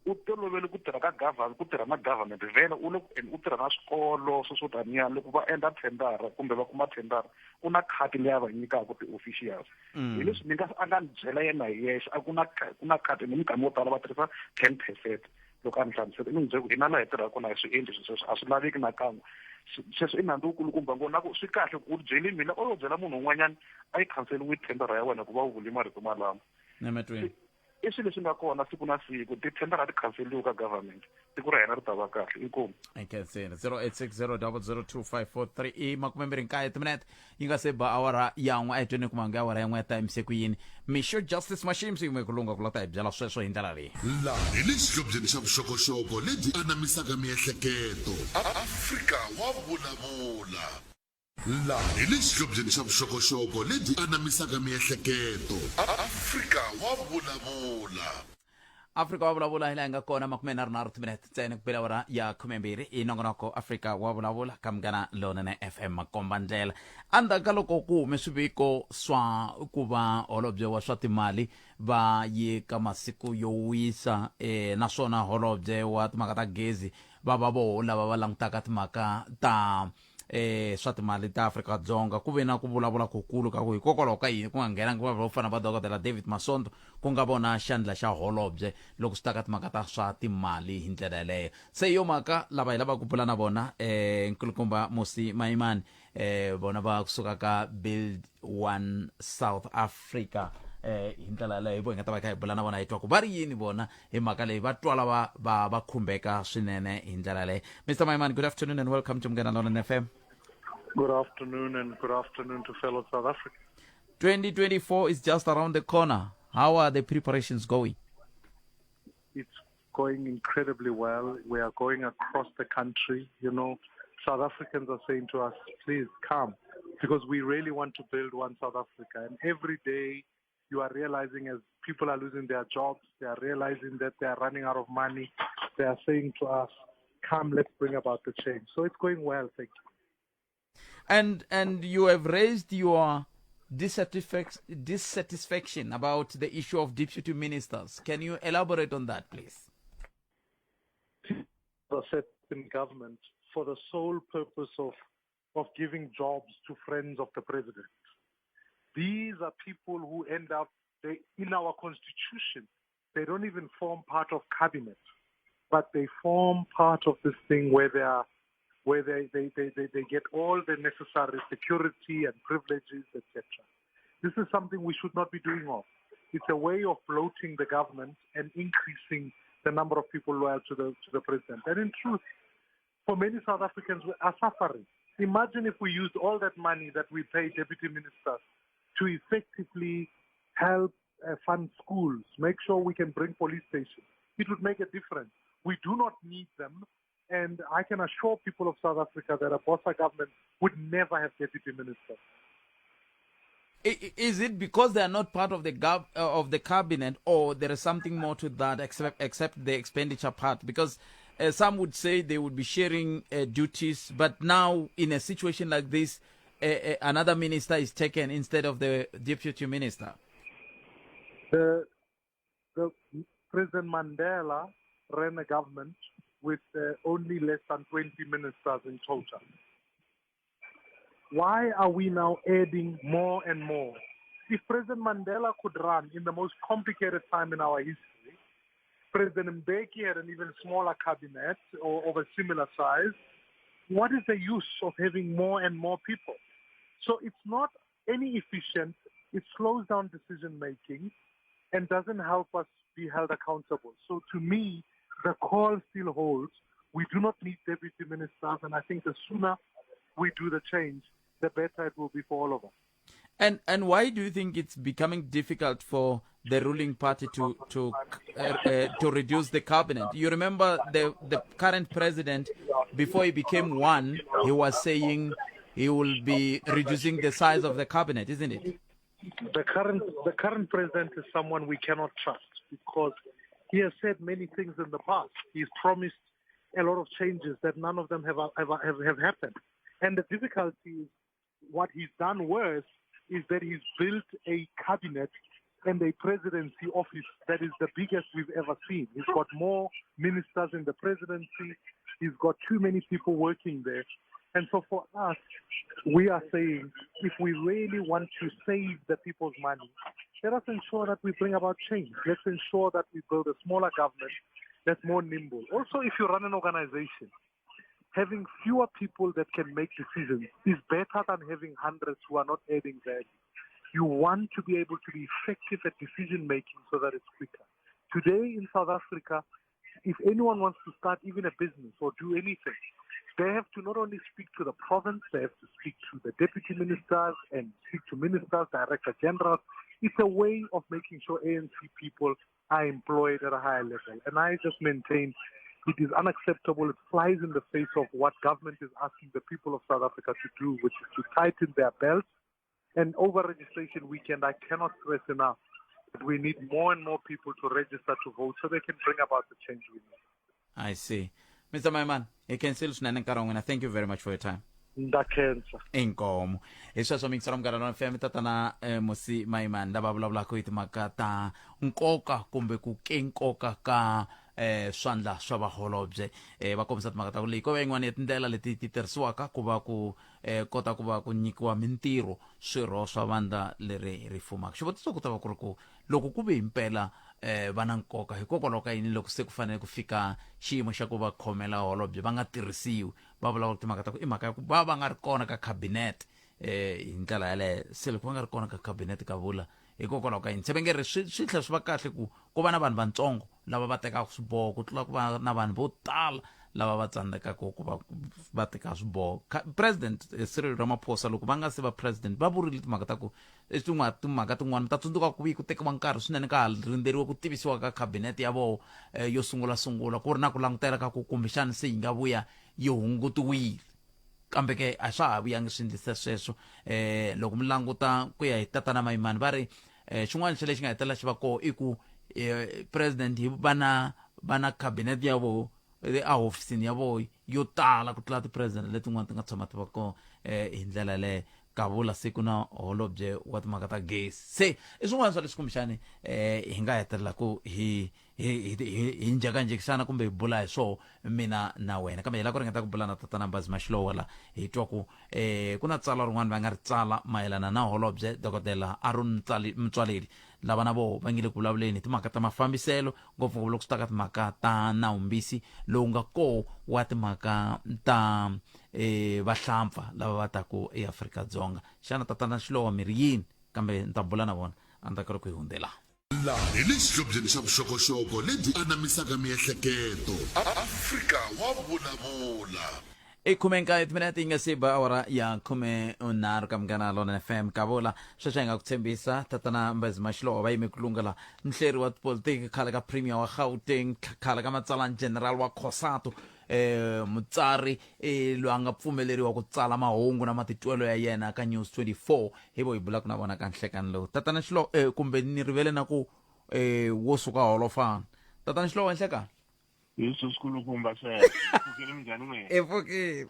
u tolovele ku tirha ka government, ku tirha na government vhele u le ku u tirha na swikolo swo swo taniya, loko va endla thendara kumbe va kuma thendara ku na khadi leyi a va nyikaka ti-officials. Hi leswi ni nga a nga ni byela yena hi yexe, a ku na ku na khadi ni minkarhi yo tala va tirhisa 10%. Loko a ni hlamusela i ni byela ku hina laha hi tirhaka kona hi swi endli swilo sweswo, a swi laveki nakan'we sweswo, i nandzu wukulukumba ngopfu. Na ku swi kahle ku u byele mina, o yo byela munhu un'wanyana a yi khanseliwi thendara ya wena ku va u vule marito malamo. Nemetweni. I swilo leswi nga kona siku na siku, tithendara ti khanseliwi ka government, tiko ra hina ri ta va kahle. Inkomu. Nkhenseni. 0860002543 i 29 timinete yi nga se ba awara ya n'we. A hi tweni ku manga awara ya n'we ya ta se ku yini. Mixo Justice Mashimsi yin'we ku lunga ku la ta hi byela sweswo hi ndlela leyi. Laha hi le xihlobyeni xa vuxokoxoko lebyi anamisaka miehleketo. Afrika wa vulavula. Laha hi le xihlobyeni xa vuxokoxoko lebyi anamisaka miehleketo. Afrika wa vulavula. Afrika wa vulavula hi laha hi nga kona 33 timinete ntsena ku bela awara ya 12 i nongonoko Afrika wa vulavula ka Munghana Lonene FM makomba ndlela. Endzhaku ka loko ku hume swiviko swa ku va holobye wa swa timali va ye ka masiku yo wisa eh, naswona holobye wa timhaka ta gezi va va voho lava va langutaka timhaka ta eh swa timali ta Afrika-Dzonga, ku ve na ku vulavula kukulu ka ku hikokwalaho ka yini ku nga nghenangi vanhu vo fana va dokodela David Masondo ku nga vona xandla xa holobye loko swi ta ka timhaka ta swa timali hi ndlela yaleyo. Se hi yo mhaka lava hi lavaka ku bula na vona eh nkulukumba Musi Maimane eh vona va kusuka ka Build One South Africa eh hi ndlela yaleyo hi vo hi nga ta va hi kha hi bula na vona hi twa ku va ri yini vona hi mhaka leyi va twala va va va khumbeka swinene hi ndlela yaleyo. Mr Maimane, good afternoon and welcome to Munghana Lonene FM. Good afternoon and good afternoon to fellow South Africans. 2024 is just around the corner. How are the preparations going? It's going incredibly well. We are going across the country. You know, South Africans are saying to us, please come, because we really want to build one South Africa. And every day you are realizing as people are losing their jobs, they are realizing that they are running out of money. They are saying to us, come, let's bring about the change. So it's going well, thank you. And you have raised your dissatisfaction about the issue of deputy ministers. Can you elaborate on that, please? The set in government for the sole purpose of giving jobs to friends of the president. These are people who end up in our constitution. They don't even form part of cabinet, but they form part of this thing where they are, where they get all the necessary security and privileges, etc. This is something we should not be doing of. It's a way of bloating the government and increasing the number of people loyal to the president. And in truth, for many South Africans we are suffering. Imagine if we used all that money that we pay deputy ministers to effectively help fund schools, make sure we can bring police stations. It would make a difference. We do not need them. And I can assure people of South Africa that a Botha government would never have deputy ministers. Is it because they are not part of the cabinet, or there is something more to that except the expenditure part? Because some would say they would be sharing duties, but now in a situation like this, another minister is taken instead of the deputy minister. The President Mandela ran a government with only less than 20 ministers in total. Why are we now adding more and more? If President Mandela could run in the most complicated time in our history, President Mbeki had an even smaller cabinet or of a similar size, what is the use of having more and more people? So it's not any efficient. It slows down decision-making and doesn't help us be held accountable. So to me, the call still holds. We do not need deputy ministers, and I think the sooner we do the change, the better it will be for all of us. And why do you think it's becoming difficult for the ruling party to reduce the cabinet? You remember the current president, before he became one, he was saying he will be reducing the size of the cabinet, isn't it? The current president is someone we cannot trust because he has said many things in the past. He's promised a lot of changes that none of them have happened. And the difficulty is what he's done worse is that he's built a cabinet and a presidency office that is the biggest we've ever seen. He's got more ministers in the presidency. He's got too many people working there. And so for us, we are saying if we really want to save the people's money, let us ensure that we bring about change. Let's ensure that we build a smaller government that's more nimble. Also, if you run an organization, having fewer people that can make decisions is better than having hundreds who are not adding value. You want to be able to be effective at decision-making so that it's quicker. Today in South Africa, if anyone wants to start even a business or do anything, they have to not only speak to the province, they have to speak to the deputy ministers and speak to ministers, director generals. It's a way of making sure ANC people are employed at a higher level. And I just maintain it is unacceptable. It flies in the face of what government is asking the people of South Africa to do, which is to tighten their belts. And over registration weekend, I cannot stress enough that we need more and more people to register to vote so they can bring about the change we need. I see. Mr. Maiman, hi khensile swinene nkarhi wa n'wina. Thank you very much for your time. Ndza khensa. Inkomu. Hi sweswo mixera munghana lona FM tatana eh, Musi Maimani lava vulavulaka hi timhaka ta nkoka kumbe ku ke nkoka ka eh swandla swa vaholobye eh va kombisa timhaka ta ku leyi ko va yin'wana ya tindlela leti ti tirhisiwaka ku va ku eh kota ku va ku nyikiwa mintirho swirho swa vandla leri ri fumaka xivutiso ku ta va ku ri ku loko ku ve himpela eh va na nkoka hikokwalaho ka yini loko se ku fanele ku fika xiyimo xa ku va khomela holobye va nga tirhisiwi va vulavula timhaka ta ku i mhaka ya ku va va nga ri kona ka cabinet eh hi ndlela yaleyo se loko va nga ri kona ka cabinet ka vula hikokwalaho ka yini se va nge ri swi swi tlhela swi va kahle ku ku va na vanhu vantsongo lava va tekaka swiboho ku tlula ku va na vanhu vo tala lava va tsandzekaka ku va va teka swiboho president eh, Cyril Ramaphosa loko va nga se va president va vurile timhaka ta ku i tin'wana timhaka tin'wana mi ta tsundzuka ku vi ku tekiwa nkarhi swinene ka ha rindzeriwe ku tivisiwa ka khabinete ya voho eh, yo sungula sungula ku ri na ku langutela ka ku kumbexana se yi nga vuya yi hungutiwile kambe ke a swa ha vuyangi swi endlisa sweswo eh loko mi languta ku ya hi tatana Mayimani va ri eh xin'wana xa lexi nga hetelela xi va koho i ku eh, president hi va na va na cabinet ya voho a hofisini ya voho yo tala ku tlula ti-president letin'wana ti nga tshama ti va kona eh, hi ndlela yaleyo kavula siku na holobye wa timhaka ta gezi se i swin'wana swa leswi kumbexani eh hi nga hetelela ku hi hi hi hi njhekanjhekisana kumbe hi bula hi swoho mina na wena kambe hi lava ku ringeta ku bula na tatana Mbazi Mashilowa la hi twa ku eh ku na tsalwa rin'wana va nga ri tsala mayelana na holobye dokodela Aaron Mtswaleli lava na voho va nge le ku vulavuleni hi timhaka ta mafambiselo ngopfungopfu loko swi ta ka timhaka ta nawumbisi lowu nga koho wa timhaka ta eh vahlampfa lava va taku eAfrika-Dzonga xana tatana Xilowa mi ri yini kambe ni ta bula na vona endzhaku ka loko hi hundzela Laha hi le xihlobyeni xa vuxokoxoko lebyi anamisaka miehleketo. Afrika wa vulavula. I khumenkaye timinete yi nga si ba awara ya khumenharhu ka Munghana Lonene FM kavula sweswi hi nga ku tshembisa tatana Mbezi Mashilowa va yime ku lunga la muhleri wa tipolitiki khale ka premier wa Gauteng khale ka matsalani general wa Cosatu eh mutsari eh loyi a nga pfumeleriwa ku tsala mahungu na matitwelo ya yena ka News 24 hi vo hi bulaka na vona ka nhlekani lowu tatana Xilowa eh kumbe ni rivele na ku eh wo suka holofana tatana Xilowa nhlekani hi sweswi kulukumba sweswo pfukile minjhani n'wina i pfukile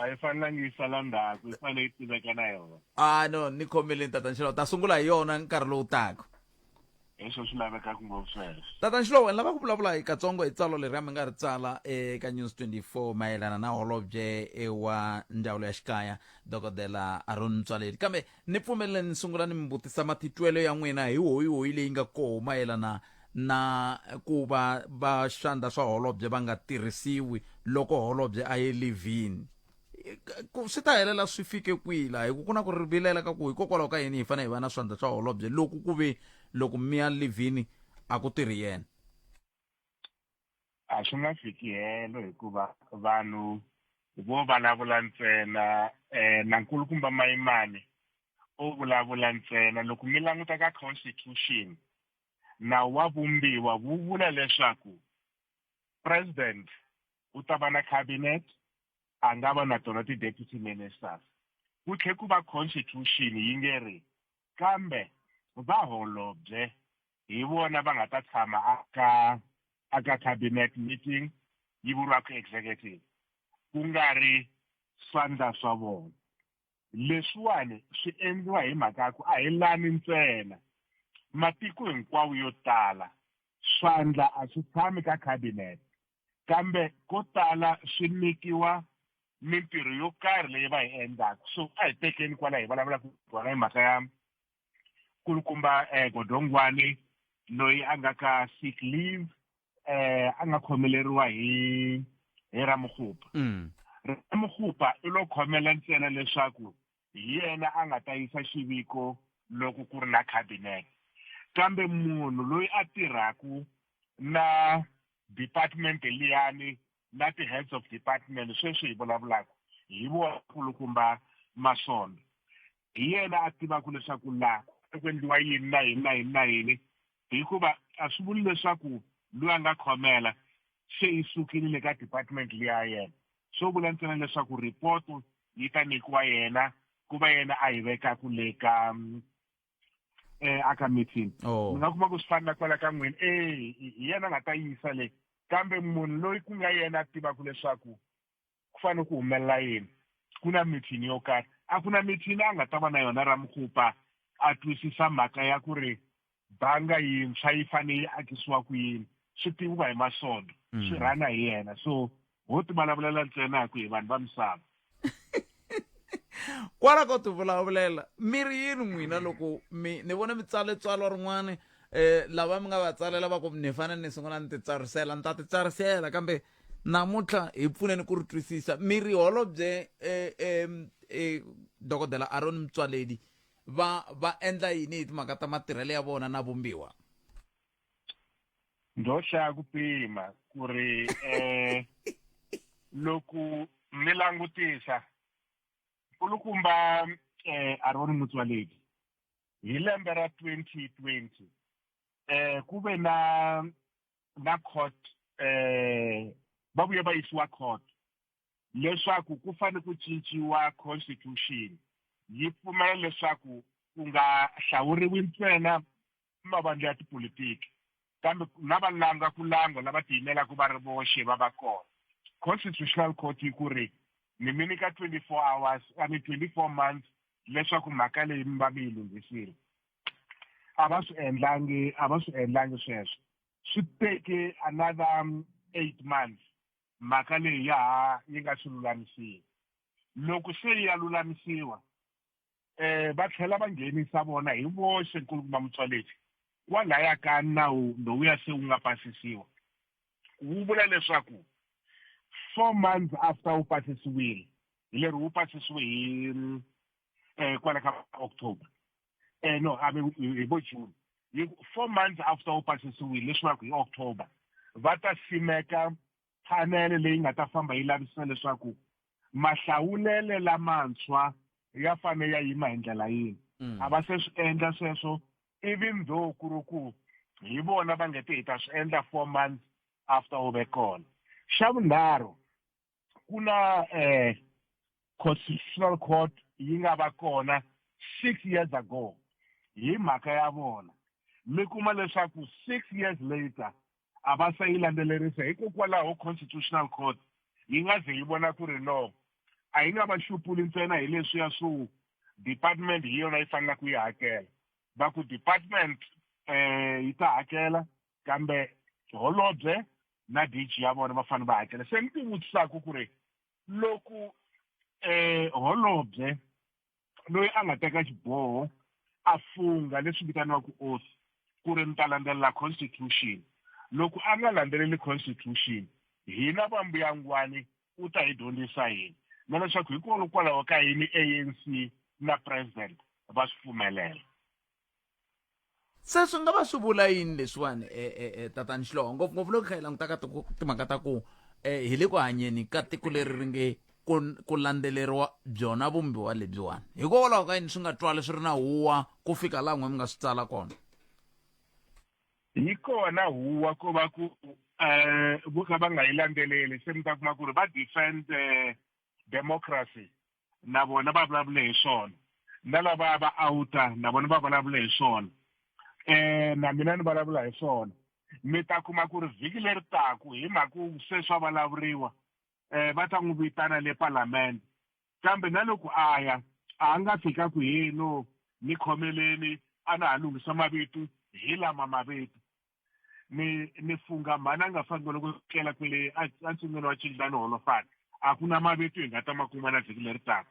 a yi fanelangi yi sala ndzhaku yi fanele yi tiveka na yona ah no ni khomeleni tatana Xilowa ta sungula hi yona nkarhi lowu taka hi swo swi lavekaka ngopfu sweswo tatana Xilowa ni lava ku vulavula hi katsongo hi tsalwa leri mi nga ri tsala eka News 24 mayelana na holobye wa ndzawulo ya xikaya dokodela Aaron Mtswaleli kambe Ni pfumeleleni ni sungula ni mi vutisa matitwelo ya n'wina hi hoyihoyi leyi nga koho mayelana na ku va va swandla swa holobye va nga tirhisiwi loko holobye a ye livhini. Ku swi ta helela swi fike kwihi laha? Hi ku ku na ku ri vilela ka ku hikokwalaho ka yini hi fanele hi va na swandla swa holobye loko ku ve loko mi ya livhini a ku tirhi yena? A swi nga fiki helo hikuva vanhu vo vulavula ntsena um na nkulukumba Mayimani o vulavula ntsena loko mi languta ka constitution nawu wa vumbiwa wu vula leswaku president u ta va na cabinet a nga va na tona ti-deputy ministers ku tlhe ku va constitution yi nge ri kambe vaholobye hi vona va nga ta tshama aka aka cabinet meeting yi vuriwaka executive ku nga ri swandla swa vona leswiwani swi endliwa hi mhaka ya ku a hi lani ntsena matiko hinkwawo yo tala swandla a swi tshami ka cabinet kambe ko tala swi nyikiwa mintirho yo karhi leyi va yi endlaka so a hi tekeni kwala hi vulavulaka kona hi mhaka ya kulukumba eh Godongwane loyi a nga ka sick leave eh a nga khomeleriwa hi hi Ramokgopa mm. Ramokgopa i lo khomela ntsena leswaku hi yena a nga ta yisa xiviko loko ku ri na cabinet Kambe munhu loyi a tirhaku na department liyani na ti-heads of department sweswi hi vulavulaka hi vona kulukumba Masondo hi yena a tivaka leswaku laha ku endliwa yini na yini na yini na yini hikuva a swi vuli leswaku loyi a nga khomela se yi sukile le ka department liya yena swo vula ntsena leswaku ripoto yi ta nyikiwa yena ku va yena a yi vekaku le ka eh aka meeting oh. mi nga kuma ku swi fana na kwala ka n'wina e hi yena a nga ta yisa le kambe munhu loyi ku nga yena a tivaka leswaku ku fanele ku humelela yini ku na meeting yo karhi a ku na meeting a nga ta va na yona Ramokgopa a twisisa mhaka ya ku ri banga yintshwa yi fanele yi akisiwa ku yini swi tiviwa hi Masondo mm. swi rhana hi yena so ho ti vulavulela ntsena ku hi vanhu va misava kwala ko ti vulavulela mi ri yini n'wina loko mi ni vona mi tsale tsalwa rin'wana eh lava mi nga va tsalela va ku ni fanele ni sungula ni titsarisela ni ta titsarisela kambe namuntlha hi pfuneni ku ri twisisa mi ri holobye eh, eh, eh, dokodela Aaron Mtswaledi va va endla yini hi timhaka ta matirhelo ya vona na vumbiwa ndo hlaya ku pima ku ri eh loko mi langutisa nkulukumba eh Aaron Motsoaledi hi lembe ra 2020 eh ku ve na na court eh va vuye va yisiwa court leswaku ku fanele ku cinciwa constitution yi pfumela leswaku ku nga hlawuriwi ntsena mavandla ya tipolitiki kambe na va langa ku langa lava tiyimelaka va ri voxe va va kona constitutional court yi ku ri ni mi nyika 24 hours I mean 24 months leswaku mhaka leyi mi va mi yi lunghisile a va swi endlangi a va swi endlangi sweswo swi teke another 8 months mhaka leyi ya ha yi nga swi lulamisiwa loko se yi ya lulamisiwa eh va tlhela va nghenisa vona hi voxe nkulukumba Motsoaledi kwalaya ka nawu lowuya se wu nga pasisiwa wu vula leswaku four months after wu pasisiwile hi leri wu pasisiwe hi eh kwala ka October eh no I mean hi vo June hi four months after wu pasisiwile leswi vulaka hi October va ta simeka phanele leyi nga ta famba yi lavisisa leswaku mahlawulele lamantshwa ya fanele ya yima hi ndlela yini mm. a va se swi endla sweswo even though ku ri ku hi vona va nge te hi ta swi endla four months after wu ve kona xa vunharhu ku na eh constitutional court yi nga va kona six years ago hi mhaka ya vona mi kuma leswaku six years later a va se yi landzelerisa hikokwalaho constitutional court yi nga ze yi vona ku ri no a yi nga va xupuli ntsena hi leswiya swo department hi yona yi faneleke ku yi hakela va ku department eh yi ta hakela kambe holobye na DG ya vona va fanele va hakela se ni ti vutisaka ku ri loko eh holobye loyi a nga teka xiboho a funga leswi vitaniwaka oath ku ri ni ta landzelela constitution loko a nga landzeleli constitution hina va mbuyangwani u ta hi dyondzisa yini na leswaku hikokwalaho ka yini ANC na president va swi pfumelela Se swi nga va swi vula yini leswiwani e, e, e, tatani Xiloho ngopfungopfu loko kha hi languta ka timhaka ta ku hi le ku hanyeni ka tiko leri ri nge ku, ku landzeleriwa byona vumbiwa lebyiwani hikokwalaho ka yini swi nga twali swi ri na huwa ku fika laha n'we mi nga swi tsala kona yi kona huwa ko va ku um vo ka va nga yi landzeleli se mi ta kuma ku ri va defend democracy na vona va vulavule hi swona na lava va outa na vona va vulavule hi swona eh na mina ni vulavula hi swona mi ta kuma ku ri vhiki leri taku hi mhaka se swa vulavuriwa eh va ta n'wi vitana le palamende kambe na loko a ya a nga fika ku he no ni khomeleni a na ha lunghisa mavito hi lama mavito ni ni funga mhani a nga fangi loko tlela kwele entsungeni wa Tshilidlani Holofani a ku na mavito hi nga ta ma kuma na vhiki leri taka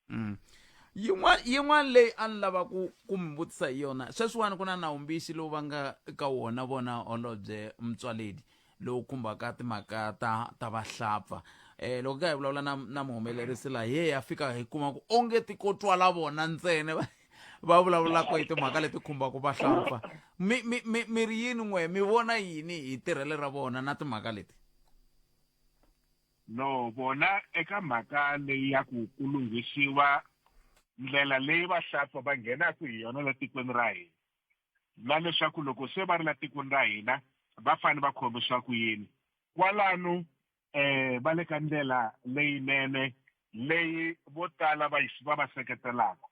mm. yin'wana yin'wana leyi a ni lava ku ku mi vutisa hi yona sweswiwani ku na nawumbisi lowu va nga ka wona vona holobye Motsoaledi lowu khumbaka timhaka ta ta vahlapfa eh loko ka hi vulavula na na muhumelerisi laha hi ye ya fika hi kuma ku onge tiko twala vona ntsena Va vulavulaka hi timhaka leti khumbaka vahlampfa. Mi mi mi mi ri yini n'we mi vona yini hi tirhele ra vona na timhaka leti? No, vona eka mhaka leyi ya ku ku lunghisiwa ndlela leyi vahlampfa va nghenaka hi yona la tikweni ra hina na leswaku loko se va ri la tikweni ra hina va fanele va khomisiwa ku yini kwalano eh va le ka ndlela leyinene leyi vo tala va va va seketelaka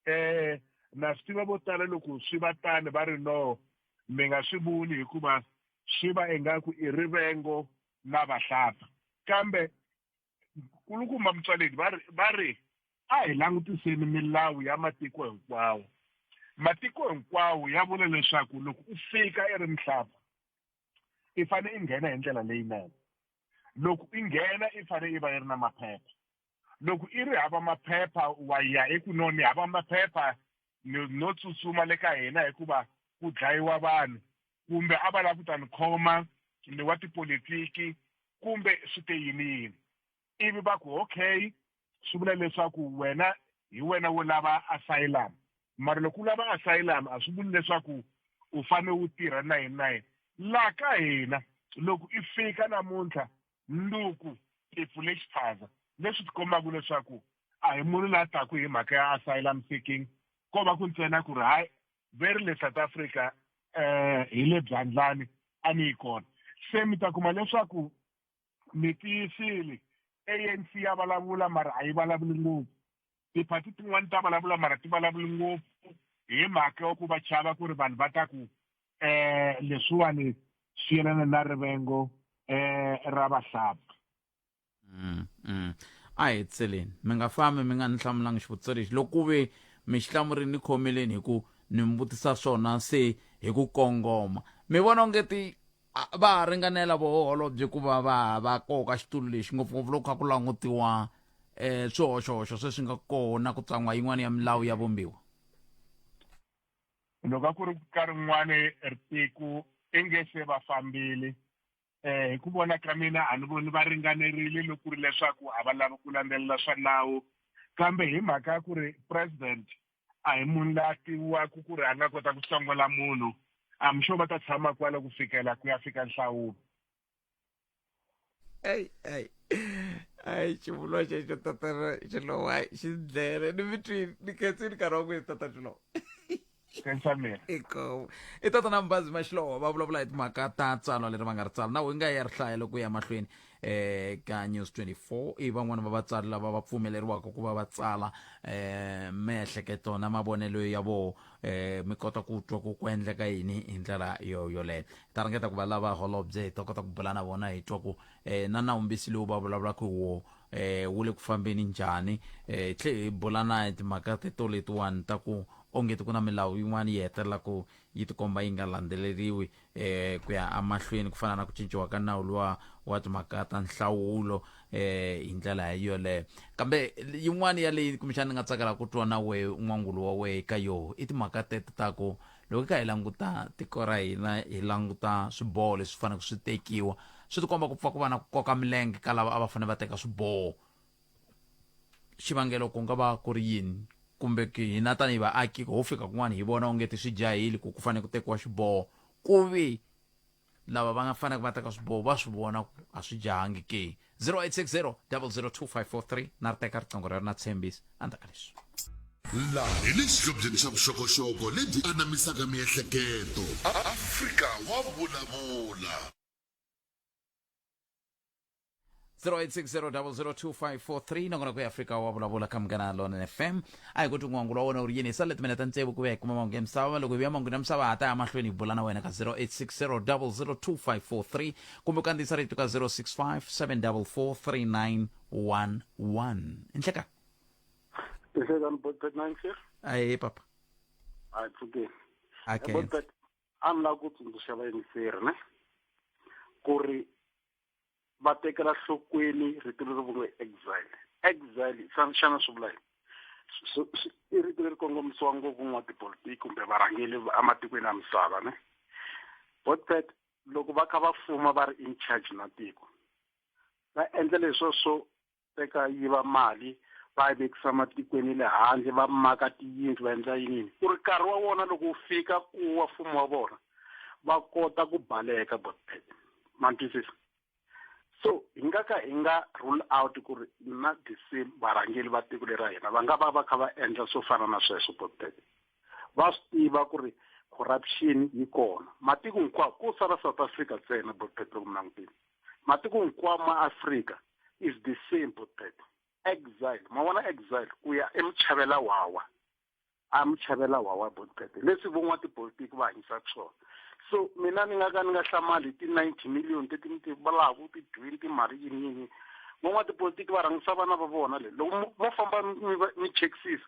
eh na swi tiva vo tala loko swi va tani va ri no mi nga swi vuli hikuva swi va ingaku i rivengo na vahlapfa kambe kulukumba mutswaleni va ri va ri a hi langutiseni milawu ya matiko hinkwawo matiko hinkwawo ya vula leswaku loko u fika i ri muhlapfa i fanele i nghena hi ndlela leyinene loko i nghena i fanele i va i ri na maphepha loko i ri hava maphepha wa ya eku no ni hava maphepha no tsutsuma le ka hina hikuva ku dlayiwa vanhu kumbe a va lava ku ta ni khoma ni wa tipolitiki kumbe swi te yini yini ivi va ku okay swi vula leswaku wena hi wena wo lava asylum mara loko u lava asylum a swi vuli leswaku u fanele u tirha na yini na yini laha ka hina loko i fika namuntlha nduku i pfule xiphaza leswi tikombaka leswaku a hi munhu la taku hi mhaka ya asylum seeking ko va ku ntsena ku ri hayi ve ri le South Africa eh hi le byandlani a ni yi kona se mi ta kuma leswaku mi tiyisile ANC ya vulavula mara a yi vulavuli ngopfu tiphati tin'wani ta vulavula mara ti vulavuli ngopfu hi mhaka ya ku va chava ku ri vanhu va ta ku eh leswiwani swi yelana na rivengo eh ra vahlapfa mm, mm. a hi tseleni mi nga fambi mi nga ni hlamulangi xivutiso lexi loko ku ve mi xi hlamurini ni khomeleni hi ku ni mi vutisa swona se hi ku kongoma mi vona onge ti va ha ringanela voholobye ku va va va koka xitulu lexi ngopfungopfu loko kha ku langutiwa um swihoxohoxo sweswi nga kona ku tsan'wa yin'wana ya milawu ya vumbiwa loko a ku ri ka rin'wani tiko i nge se va fambile eh hi ku vona ka mina a ni voni va ringanerile loko ku ri leswaku a va lavi ku landzelela swa nawu kambe hi mhaka ya ku ri president a hi munhu la tiviwaka ku ri a nga kota ku hlongola munhu I'm sure va ta tshama kwala ku fikela ku ya fika nhlawulo ey ey ayi xivulwa xexo tatana xilowa xi ndlele ni mi twini ni khensini nkarhi wa n'wini tata xilowa khensa mina inkomu i tatana mbazi maxilowa va vulavula hi timhaka ta tsalwa leri va nga ri tsala na we nga ya ri hlaya loko u ya mahlweni eh ka news 24 i van'wana va vatsari lava va pfumeleriwaka ku va va tsala eh miehleketo na mavonelo ya voho eh mi kota ku twa ku ku endleka yini hi ndlela yo yoleyo ta ringeta ku va lava holobye hi ta kota ku bula na vona hi twa ku eh na nawumbisi lowu va vulavulaka hi wo eh wu le ku fambeni njhani eh tlhe hi bula na hi timhaka teto letiwani ta ku onge ti ku na milawu yin'wana yi hetelela ku yi tikomba yi nga landzeleriwi eh ku ya emahlweni ku fana na ku cinciwa ka nawu luwa wa timhaka ta nhlawulo eh hi ndlela yoleyo kambe yin'wana ya leyi kumbexana ni nga tsakela ku twa na wehe n'wangulo wa wehe ka yoho i timhaka teto ta ku loko hi kha hi languta tiko ra hina hi languta swiboho leswi faneleke swi tekiwa swi tikomba ku pfa ku va na ku koka milenge ka lava a va fanele va teka swiboho xivangelo ku nga va ku ri yini kumbe ki hina tanihi vaaki ho fika kun'wana hi vona onge ti swi jahile ku ku fanele ku tekiwa xiboho ku vi lava va nga faneleke va teka swiboho va swi vona ku a swi jahangi ke 0860 002543 na ri teka riqingho rero na tshembisa endzhaku ka leswi Laha hi le xihlobyeni xa vuxokoxoko lebyi anamisaka miehleketo. Afrika wa vulavula. 0860002543 nakona ku ya afrika wa vulavula ka munghana lonene fm a hi ku twi n'wangulo wa wena u ri yini hi sale timinete ta tsevu ku vuya hi kuma mahungu ya misava loko hi vuya mahungu ya misava ha ta ya mahlweni hi bula na wena ka 0860002543 kumbe u kandziyisa rito ka 065 744 3911 nhleka Nhlekani Botbet 96. ahe papa Hayi pfukeni. Okay. Botbet a ni lava ku tsundzuxa vayingiseri ne ku ri va tekela nhlokweni rito leri vuriwe exile exile xana swi vula yini i rito leri kongomisiwa ngopfu n'watipolitiki kumbe varhangeli ematikweni ya misava ne botpet loko va kha va fuma va ri in charge na tiko va endla leswo swo teka yiva mali Va yi vekisa matikweni le handle, va maka tiyindlu, va endla yini ku ri nkarhi wa vona loko wu fika ku wa mfumo wa vona va kota ku baleka. Botpet, ma ni twisisa? So hi nga ka hi nga rule out ku ri na the same varhangeri va tiko leri ra hina va nga va va kha va endla swo fana na sweswo. Botpet, va swi tiva ku ri corruption yi kona matiko hinkwawo, ku sala South Africa ntsena. Botpet, loko mi langutile matiko hinkwawo ma Africa is the same. Botpet, exile, ma vona exile ku ya emuchavela wawa, a muchavela wawa. Botpet, leswi van'watipolitiki va hanyisaka swona. So mina ni nga ka ni nga hlamali ti-90 million teti ni ti vulaka ti dyiwile timali yini yini. Van'watipolitiki va rhangisa vana va vona le. Loko mo famba mi chekisisa,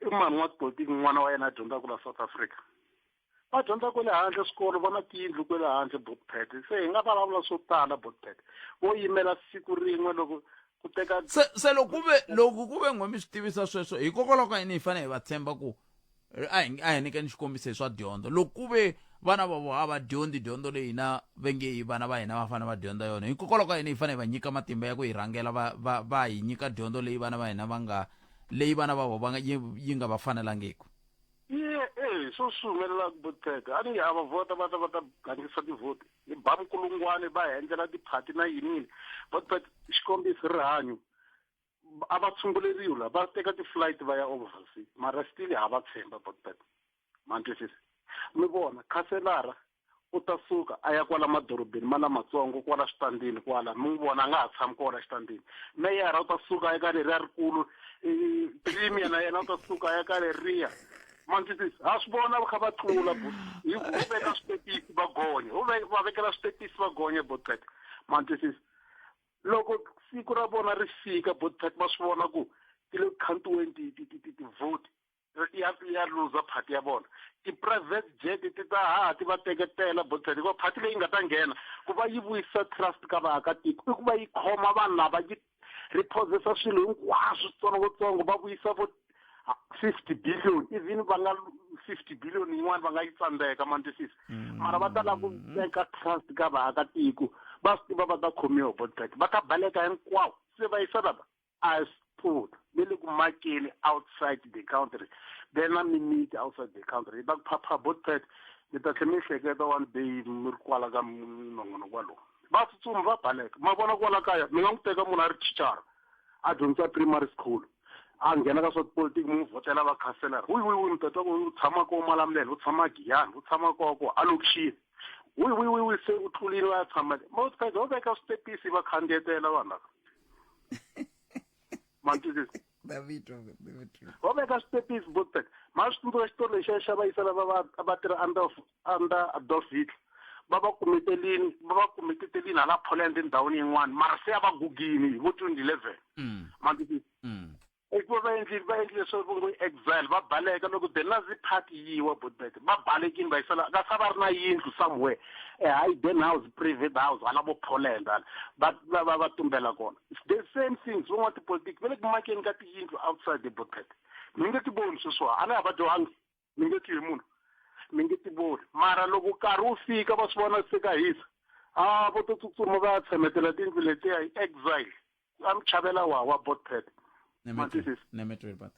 i mani n'watipolitiki n'wana wa yena a dyondzaka la South Africa? Va dyondza kwele handle swikolo, va na tiyindlu kwele handle. Botpet, se hi nga vulavula swo tala. Botpet, vo yimela siku rin'we loko ku teka Se loko ku ve n'we mi swi tivisa sweswo, hikokwalaho ka yini hi fanele hi va tshemba ku a hi nyikeni xikombiso hi swa dyondzo? Loko ku ve vana va vona a va dyondzi dyondzo leyi hina va nge hi vana va hina va fanele va dyondza yona, hikokwalaho ka yini hi fanele hi va nyika matimba ya ku hi rhangela, va hi nyika dyondzo leyi vana va hina va nga leyi vana va vona va nga yi nga va fanelangiku? Ye e swo swi humelelaka, Botpet, a ni nge a va vhota, va ta gangisa tivhoti hi ba minkulungwane, va endlela tiphati na yini yini. Botpet, xikombiso, rihanyo a va tshunguleriwi la, va teka ti-flight va ya overseas, mara still ha va tshemba. Botpet, ma ni twisisa? Mi vona khaselara u ta suka a ya kwala madorobeni ma lamatsongo, kwala switandini kwala, mi n'wi vona a nga ha tshami kona xitandini. Meyara u ta suka a ya ka leriya rikulu, premier na yena u ta suka a ya ka leriya. Ma ni twisisa? Ha swi vona va kha va tlula hi ho veka switepisi va gonya, ho va vekela switepisi va gonya. Botpet, ma ni twisisa? Loko siku ra vona ri fika, Botpet, va swi vona ku ti le ku khantiweni ti-vote, ya luza party ya vona, ti-private jet ti ta haha ti va teketela. Botpet, hikuva party leyi nga ta nghena ku va yi vuyisa trust ka vaakatiko i ku va yi khoma vanhu lava, yi repossessa swilo hinkwaswo switsongotsongo, va vuyisa vo 50 billion, even va nga 50 billion yin'wana va nga yi tsandzeka, ma ni twisisa? Mara va ta lava ku veka trust ka vaakatiko, va swi tiva va ta khomiwa. Botpet, va ta baleka hinkwawo, se va yisa lava a pfuta ve le ku makeni outside the country, ve na mimiti outside the country. Yi ta ku phapha. Botpet, mi ta tlhe mi hleketa one day mi ri kwala ka nongonoko walowu, va tsutsuma va baleka. Ma vona kwala kaya, mi nga n'wi teka munhu a ri thichara, a dyondzisa primary school, a nghena ka swa tipolitiki, mi n'wi vhotela va khanselara, wi wi wi, mi ta twa ku u tshama ko Malamulele, u tshama Giyani, u tshama koko a lokixini, wi wi wi wi, se u tlulile va ya tshama. Botpet, ho veka switepisi va khandziyetela vanhu lava, ma ni twisisa? Va veka switepisi. Botpet, ma swi tsundzuka xitori lexiya xa vayisa lava va tirha under Adolf Hitler, va va kumetelini hala Poland, ndhawini yin'wana, mara se a va gugini hi vo 2011, ma twisisa? Hikuva va endlile swo vo ngo exile, va baleka loko the Nazi Party yiwa. Botbet, va balekini va yisela ka sa va ri na yindlu somewhere, a hidden house, private house hala vo Poland, hala va tumbela kona. It's the same things, van'watipolitiki va le ku makeni ka tiyindlu outside the. Botbet, mi nge ti voni sweswiwa, a ni ha va dyohangi, mi nge twi hi munhu, mi nge ti voni, mara loko nkarhi wu fika va swi vona se ka hisa, a vo to tsutsuma va ya tshemetela tiyindlu letiya hi exile, a mi chavela wa Botpet. Nemetweli but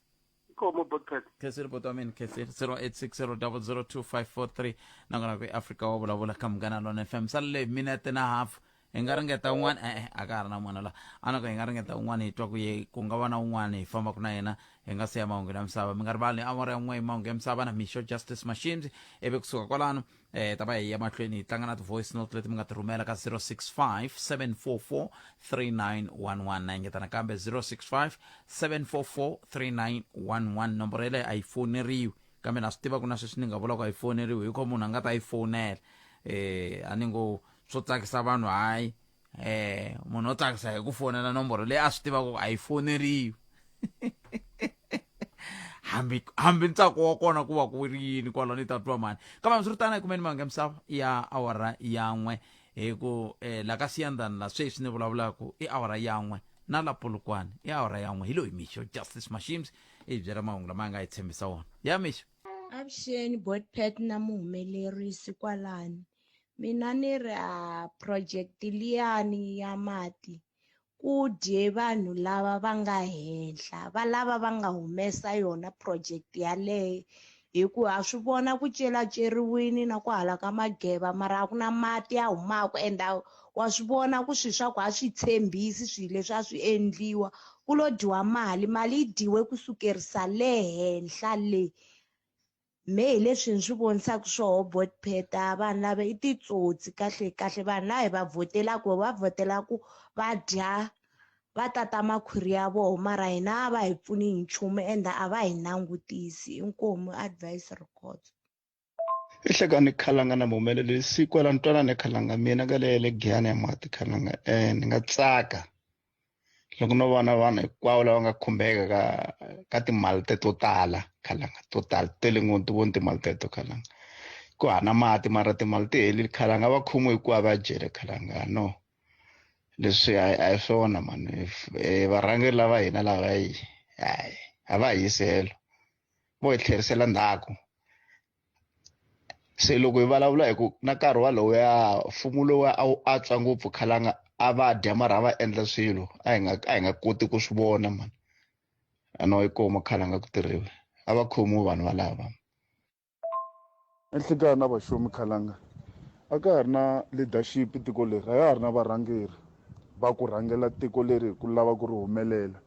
Ikomo, Botpet. Khensile, buti wa mina, khensile. 0860002543, nakona ku Afrika wa vulavula ka Munghana Lona FM. Salele minete na hafu, hi nga ringeta un'wana. E-e, a ka ha ri na munhu la a ku hi nga ringeta un'wana, hi twa ku ye ku nga va na un'wana hi fambaka na yena hi nga siya mahungu ya misava. Mi nga rivali awara ya 1, mahungu ya misava na Mixo Justice Machines, ivi kusuka kwalano ta va hi ya mahlweni hi tlanga na ti-voice note leti mi nga ti rhumela ka 065 744 3911. Na engeta nakambe, 065 744 3911. Nomboro yeleyo a yi foneriwi, kambe na swi tiva ku na sweswi ni nga vula ku a yi foneriwi, hikuva munhu a nga ta yi fonela a ni ngo swo tsakisa vanhu, hayi, munhu o tsakisa hi ku fonela nomboro leyi a swi tivaka ku a yi foneriwi, hambi ntsako wa kona ku va ku ri yini kwalaho ni ta twa mani. Kambe hambiswiritano, hi kumeni mahungu ya misava ya awara ya 1, hi ku la ka Siyandhani la sweswi ni vulavulaka i awara ya 1, na la Polokwane i awara ya 1. Hi loyi Mixo Justice Mashims i byela mahungu lama a nga hi tshembisa wona ya mixo. Avuxeni, Botpet na muhumelerisi kwalani. Mina ni ri a project liyani ya mati. Ku dye vanhu lava va nga henhla va lava va nga humesa yona project yaleyo hi ku ha swi vona ku celaceriwini na ku hala ka mageva mara a ku na mati ya humaka and wa swi vona ku swilo swa ku a swi tshembisi swilo leswi a swi endliwa ku lo dyiwa mali mali yi dyiwe ku sukerisa le henhla le. Me hi leswi ni swi vonisaka swoho bot pheta vanhu lava i titsotsi kahle kahle vanhu lava hi va vhotelaku va vhotela ku va dya va tata makhwiri ya voho mara hina a va hi pfuni hi nchumu ende a va hi langutisi inkomu advice records I hlekani khalanga na muhumeleri siku la ntwanani khalanga mina ka le le giyani ya mati khalanga ni nga tsaka loko no vona vanhu hinkwavo lava nga khumbeka ka ka timali teto tala khalanga to tala tele ngopfu ti voni timali teto khalanga ku hana mati mara timali ti helile khalanga va khomiwe hikuva va jele khalanga no leswi a a hi swona mani varhangeri lava hina lava yi hayi a va hi yisi helo vo hi tlherisela ndzhaku se loko hi vulavula hi ku na nkarhi walowuya mfumo lowu a wu antswa ngopfu khalanga a va dya mara a va endla swilo a hi nga a hi nga koti ku swi vona mani a no yi kuma khalanga ku tirhiwa a va khomiwi vanhu valava Enhlekani na vaxomi khalanga a ka ha ri na leadership tiko leri a ya ha ri na varhangeri va ku rhangela tiko leri hi ku lava ku ri humelela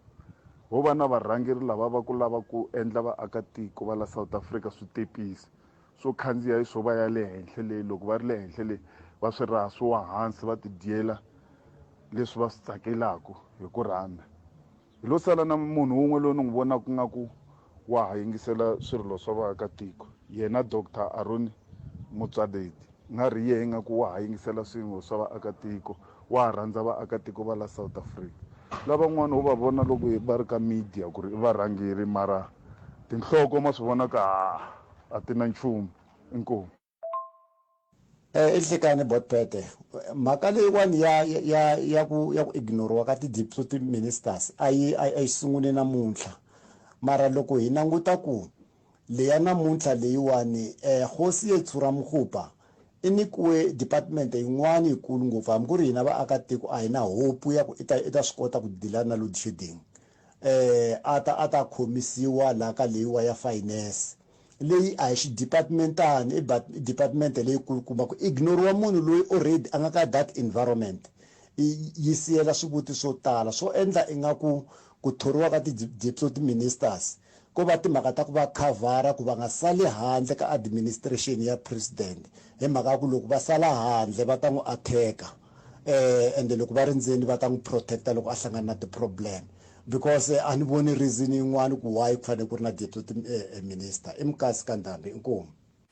ho va na varhangeri lava va ku lava ku endla vaakatiko va la South Africa switepisi swo khandziya hi swo va ya le henhla le loko va ri le henhla le va swi raha swi wa hansi va tidyela leswi va swi tsakelaku hi ku rhandza Hi lo sala na munhu wun'we loyi ni n'wi vonaka ngaku wa ha yingisela swirilo swa vaakatiko, yena Doctor Aaron Motsoaledi. Nga ri yehe ingaku wa ha yingisela swirilo swa vaakatiko, wa ha rhandza vaakatiko va la South Africa. Lavan'wana ho va vona loko va ri ka media ku ri i varhangeri mara tinhloko ma swi vona ku a ti na nchumu. Inkomu. Eh, i nhlekani botpete mhaka leyiwani ya ya ya ku ya ku ignoriwa ka ti-deputy ministers a yi a yi sungule namuntlha mara loko hi languta ku leya namuntlha leyiwani um hosi yetshura mukhupa i nyikiwe department yin'wana yikulu ngopfu hambi ku ri hina vaakatiko a hi na hope ya ku i ta i ta swi kota ku dila na load shedding um a ta a ta khomisiwa laha ka leyiwa ya finance leyi a hi xidepartmentani i department leyi kulukumba ku ignoriwa munhu loyi already a nga ka that environment yi siyela swivutiso swo tala swo endla ingaku ku thoriwa ka ti-deputy ministers ko va timhaka ta ku va khavhara ku va nga sali handle ka administration ya president hi mhaka ya ku loko va sala handle va ta n'wi attack-a eh ende loko va ri ndzeni va ta n'wi protecta loko a hlangana na ti-problem because a ni voni reason yin'wana ku why ku fanele ku ri na deputy eh, eh, minister i mukasi ka ndhambi inkomu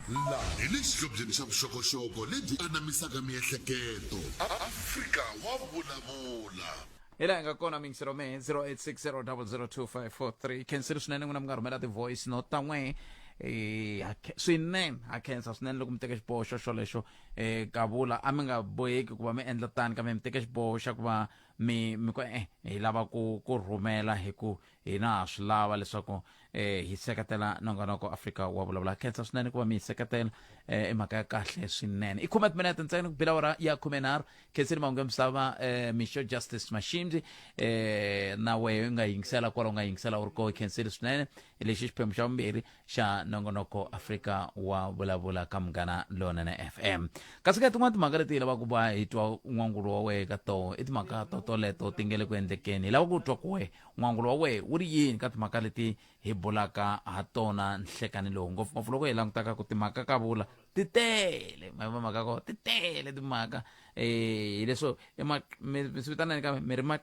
Laha hi le xihlobyeni xa vuxokoxoko lebyi anamisaka miehleketo. Afrika wa vulavula. Hi laha hi nga kona mingisero mehe 0860002543 khensile swinene n'wina mi nga rhumela ti-voice note ta n'we eh, swinene ha khensa swinene loko mi teke xiboho xo xolexo um kavula a mi nga boheki ku va mi endla tani kambe mi teke xiboho xa ku va mi mi ku eh hi lava ku ku rhumela hi ku hina ha swi lava leswaku eh hi seketela nongonoko Afrika wa vulavula khensa swinene ku va mi hi seketela eh i mhaka ya kahle swinene i khume timinete ntsena ku bila awara ya 13 khenseni mahungu ya misava eh Misho Justice Mashimzi eh na wehe u nga yingisela kwala u nga yingisela u ri koho khenseni swinene lexi xiphemu xa vumbirhi xa nongonoko Afrika wa vulavula ka Munghana Lonene FM. Kasi ka tin'wana timhaka leti hi lavaka ku va hi twa n'wangulo wa wehe ka toho i timhaka to toleto ti nge le ku endlekeni. Hi lava ku twa ku wehe n'wangulo wa wehe wu ri yini ka timhaka leti hi bulaka ha tona nhlekani lowu, ngopfungopfu loko hi langutaka ku timhaka ka vula ti tele ma mhaka ko ti tele timhaka eh hi leswo i ma mi swi vitana yini kambe mi ri ma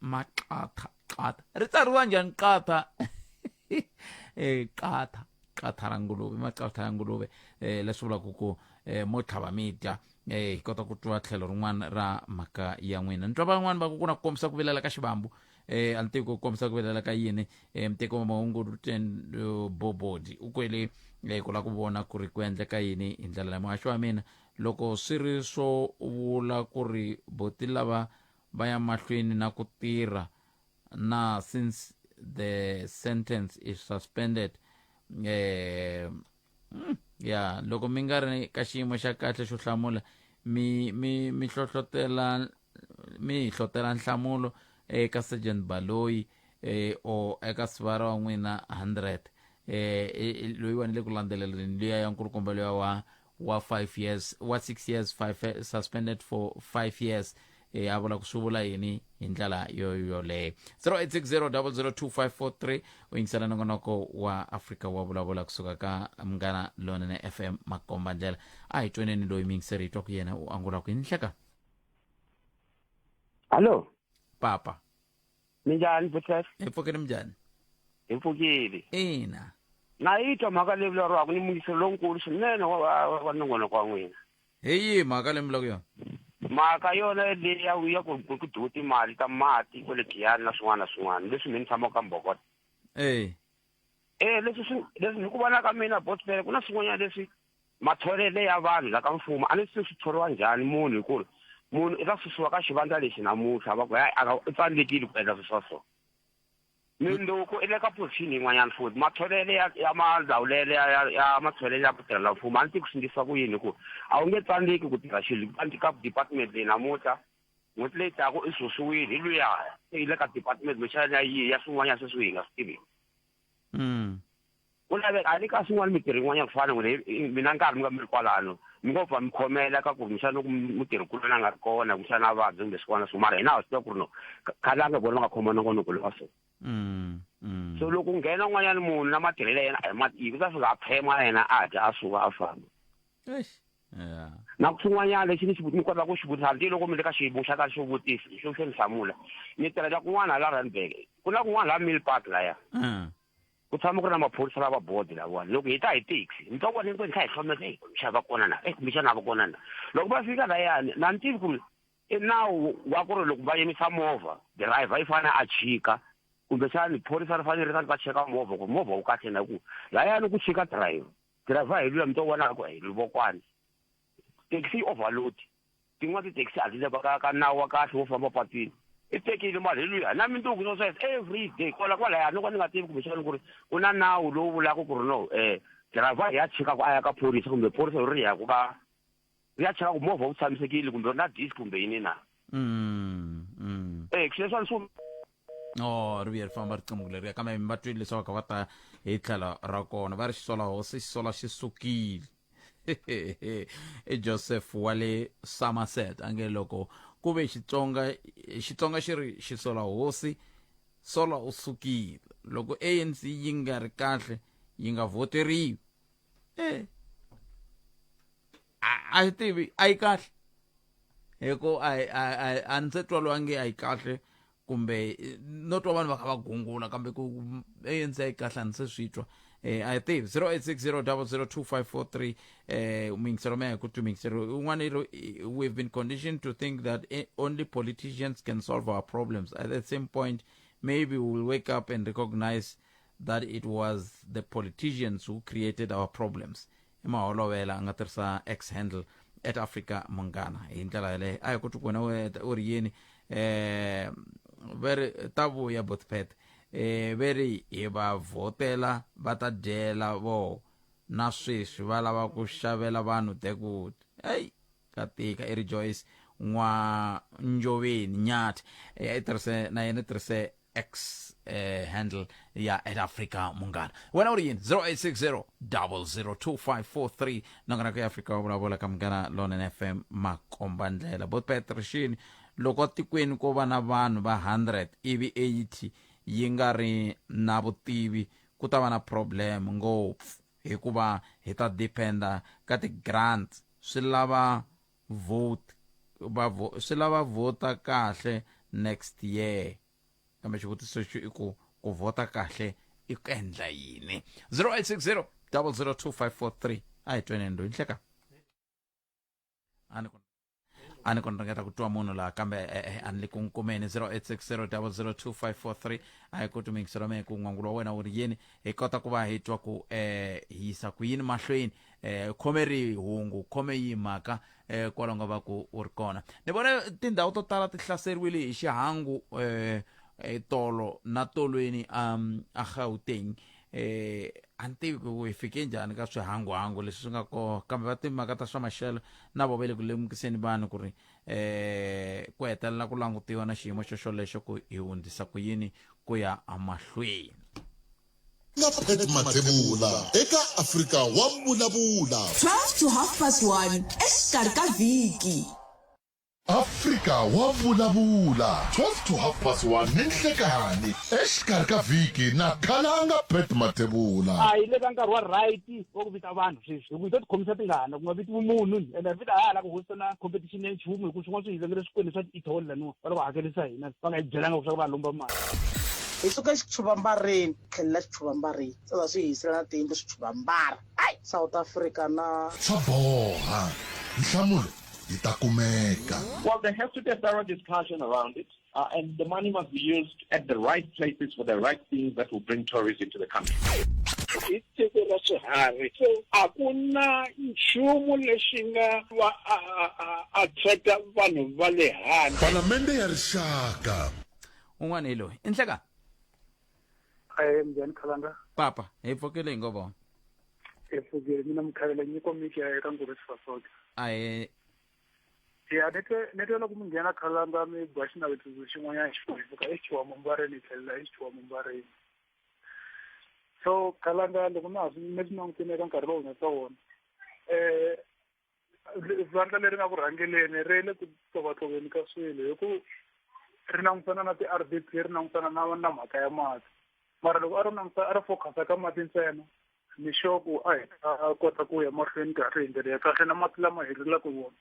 maqatha qatha ri tsariwa njhani qatha eh qatha qatha ra nguluve maqatha ya nguluve eh leswi vulaka ku eh mo tlhava mi dya eh hi kota ku twa tlhelo rin'wana ra mhaka ya n'wina ni twa van'wana va ku ku na ku kombisa ku vilela ka xivambu eh a ni tivi ku kombisa ku vilela ka yini eh muteki wa mahungu bobodi u kwele eh ku lava ku vona ku ri ku endleka yini hi ndlela leyi muhaxi wa mina loko swi ri swo vula ku ri boti lava va ya mahlweni na ku tirha na since the sentence is suspended eh ya loko mi nga ri ka xiyimo xa kahle xo hlamula mi mi mi hlohlotela mi hi hlotela nhlamulo. eka Sergeant Baloyi eh o eka sivara wa n'wina 100 eh loyiwani le ku landzeleleni luya ya nkulukumba luya wa wa 5 years wa 6 years 5 suspended for 5 years eh a vula ku swi vula yini hi ndlela yo yoleyo. 0860002543 u yingisela nongonoko wa Afrika wa vulavula kusuka ka Munghana Lonene FM Makomba Ndlela. A hi tweneni loyi miyingiseri hi twa ku yena u angula ku yini nhleka. Hallo. Papa. Minjhani Butlers? Hi pfukile minjhani? Hi pfukile. Ina. Na yi twa mhaka leyi vulavuriwaka ni muyingiseri lonkulu swinene wa wa wa nongonoko wa n'wina. Hi yihi mhaka leyi mi vulaka yona? Mhaka yona leyi ya ya ku ku dyiwe timali ta mati kwale Giyani na swin'wana na swin'wana leswi mi ni tshamaka ka Mbhokota. Eh. Eh leswi swi leswi hi ku vona ka mina Botpele ku na swin'wanyana leswi matholele ya vanhu la ka mfumo a ni swi swi thoriwa njhani munhu hi ku ri munhu i ta susiwa ka xivandla lexi namuntlha va ku hayi a u tsandzekile ku endla swilo swa so. Mindzuku i le ka position yin'wanyana futhi matholele ya ya malawulele ya ya ya matholele ya ku tirhela mfumo a ni tivi ku swi endlisiwa ku yini hi ku a wu nge tsandzeki ku tirha xilo ka department leyi namuntlha n'hweti leyi taka i susiwile hi luya se yi le ka department kumbexana ya yihi ya swin'wanyana sweswi hi nga swi tiviki. Ku laveka a ni ka swin'wana mintirho yin'wanyana ku fana n'wina mina nkarhi mi nga mi ri kwalano mi ngo pfa mi khomela ka ku kumbexana loko mutirhikuloni a nga ri kona kumbexana a vabya kumbe swin'wana swo mara hina ha swi tiva ku ri no khale a nga vona va nga khoma nongonoko lowa so. So loko ku nghena un'wanyana munhu na matirhelo ya yena a hi ma tivi ku ta fika a phema yena a dya a suka a famba. Eish. Yeah. Na xin'wanyana lexi ni xi ni kotaka ku xi vutisa hambi loko mi le ka xiyimo xa kahle xo vutisa xo xo ni hlamula ni tirhela kun'wana hala Randburg ku na kun'wana laha Mill Park laya. Ku tshama ku ri na maphorisa lava board lavawani loko hi ta hi taxi mi twa vona hinkwenu hi kha hi hlomeka eyi kumbexana va kona na eyi kumbexana va kona na loko va fika layani na ni tivi ku ri i nawu wa ku ri loko va yimisa movha driver yi fanele a chika kumbexani phorisa ri fanele ri ta va cheka movha ku movha wu kahle na ku layani ku chika driver driver hi luya mi to vona ku hi vokwani taxi yi overload tin'wana tithekisi a ti le ka ka nawu wa kahle wo famba patwini i tekile mali hi luya na mindzuku swo sweswo every day kwala kwalaya ni ka ni nga tivi kumbexana ku ri ku na nawu lowu vulaka ku ri no um driver ya chika ku a ya ka phorisa kumbe phorisa ri ya ku ka ri ya cheka ku movha wu tshamisekile kumbe na disc kumbe yini na. Eh sweswiwani swi Oh, ri vuye ri famba riqingho leriya kambe mi va twile leswaku va ta hi tlhelo ra kona va ri xisola hosi xisola xi sukile. I Joseph wa le Somerset a nge loko ku ve Xitsonga Xitsonga xi ri xisola hosi sola u sukile loko ANC yi nga ri kahle yi nga voteriwi. Eh a yi tivi a yi kahle hi ku a a a ni se twa loyi a nge a yi kahle kumbe no twa vanhu va kha va gungula kambe ku ANC a yi kahle a ni se swi twa. A yi tivi. 0860002543 muyingiselo mehe ku twi muyingiselo un'wana i we've been conditioned to think that only politicians can solve our problems. At the same point maybe we'll wake up and recognize that it was the politicians who created our problems. I maholovela a nga tirhisa X handle at Africa Munghana hi ndlela yaleyo. A hi ku twi ku wena u ri yini. Va ri ta vuya Bothpet, ve ri hi va vhotela va ta dyela vo na sweswi va lava ku xavela vanhu Deadwood. Hey, ka tika. I Rejoice N'wa Njoveni Nyathi, i tirhise na yena i tirhise X handle ya at Africa Munghana. Wena u ri yini? 0860 002543 nongonoko ya Afrika wa vulavula ka Munghana Lonene FM makomba ndlela. Bot Petrishini loko tikweni ko va na vanhu va 100 ivi 80 yi nga ri na vutivi ku ta va na problem ngopfu hikuva hi ta dependa ka ti grants swi lava vote va swi lava vhota kahle next year. Kambe xivutiso xi i ku ku vhota kahle i ku endla yini? 0860 002543 a hi tweneni loyi nhleka. A ni ku a ni ku ni ringeta ku twa munhu laha kambe a ni le ku n'wi kumeni. 0860 002543 a hi ku tumikisela mehe ku n'wangulo wa wena wu ri yini hi kota ku va hi twa ku hi yisa ku yini mahlweni. Khome rihi hungu, khome yihi mhaka kwalaho nga va ku u ri kona. Ni vone tindhawu to tala ti hlaseriwile hi xihangu tolo na tolweni a Gauteng. A ni tivi ku hi fike njhani ka swihanguhangu leswi swi nga kona kambe va timhaka ta swa maxelo na vo va le ku lemukiseni vanhu ku ri eh ku hetelela ku langutiwa na xiyimo xo xolexo ku hi hundzisa ku yini ku ya emahlweni na Pat Mathebula eka Afrika wa Vulavula. 12 to half past 1 exikarhi ka vhiki. Afrika wa Vulavula, 12 to half past 1 ninhlekani, exikarhi ka vhiki na Khalanga Pat Mathebula. A hi le ka nkarhi wa right wa ku vita vanhu sweswi hi ku hi to tikhomisa tingana ku nga vitiwi munhu ende hi vita ha la ku hosta na competition ya nchumu hi ku swin'wana swi hi vengele swikweleti swa ti-etoll laniwa va lava ku hakerisa hina va nga hi byelanga ku swa ku va lomba mali. Hi suka exichuvambareni tlhelela xichuvambareni se va swi hisela na tiyindlu swichuvambara ai South Africa na. Swa boha. Nhlamulo yi ta kumeka. Well, there has to be a thorough discussion around it, uh, and the money must be used at the right places for the right things that will bring tourists into the country. I tiko ra swiharhi so a ku na nchumu lexi nga va attracta vanhu va le handle. Palamende ya Rixaka. Un'wana hi loyi. I Nhlekani. Ahee, minjhani Khalanga? Papa, hi pfukile hi ngo vona. Hi pfukile mina mukhavela nyiko miki ya eka Nguru Sifasoke. Ahee. Ya ni twe ni twe loko mi nghena Khalanga mi ba xinavetiso xin'wanyana xi hi pfuka eXiwamambareni hi tlhelela eXiwamambareni. So Khalanga loko na ha swi ni swi langutile eka nkarhi lowu hi nga ka wona eh vandla leri nga ku rhangeleni ri le ku tlovatloveni ka swilo hi ku ri langutana na ti-R_D_P ri langutana na na mhaka ya mati mara loko a ro languta a ro focus-a ka mati ntsena ni sure ku a hi ta kota ku ya mahlweni kahle hi ndlela ya kahle na mati lama hi rilaka wona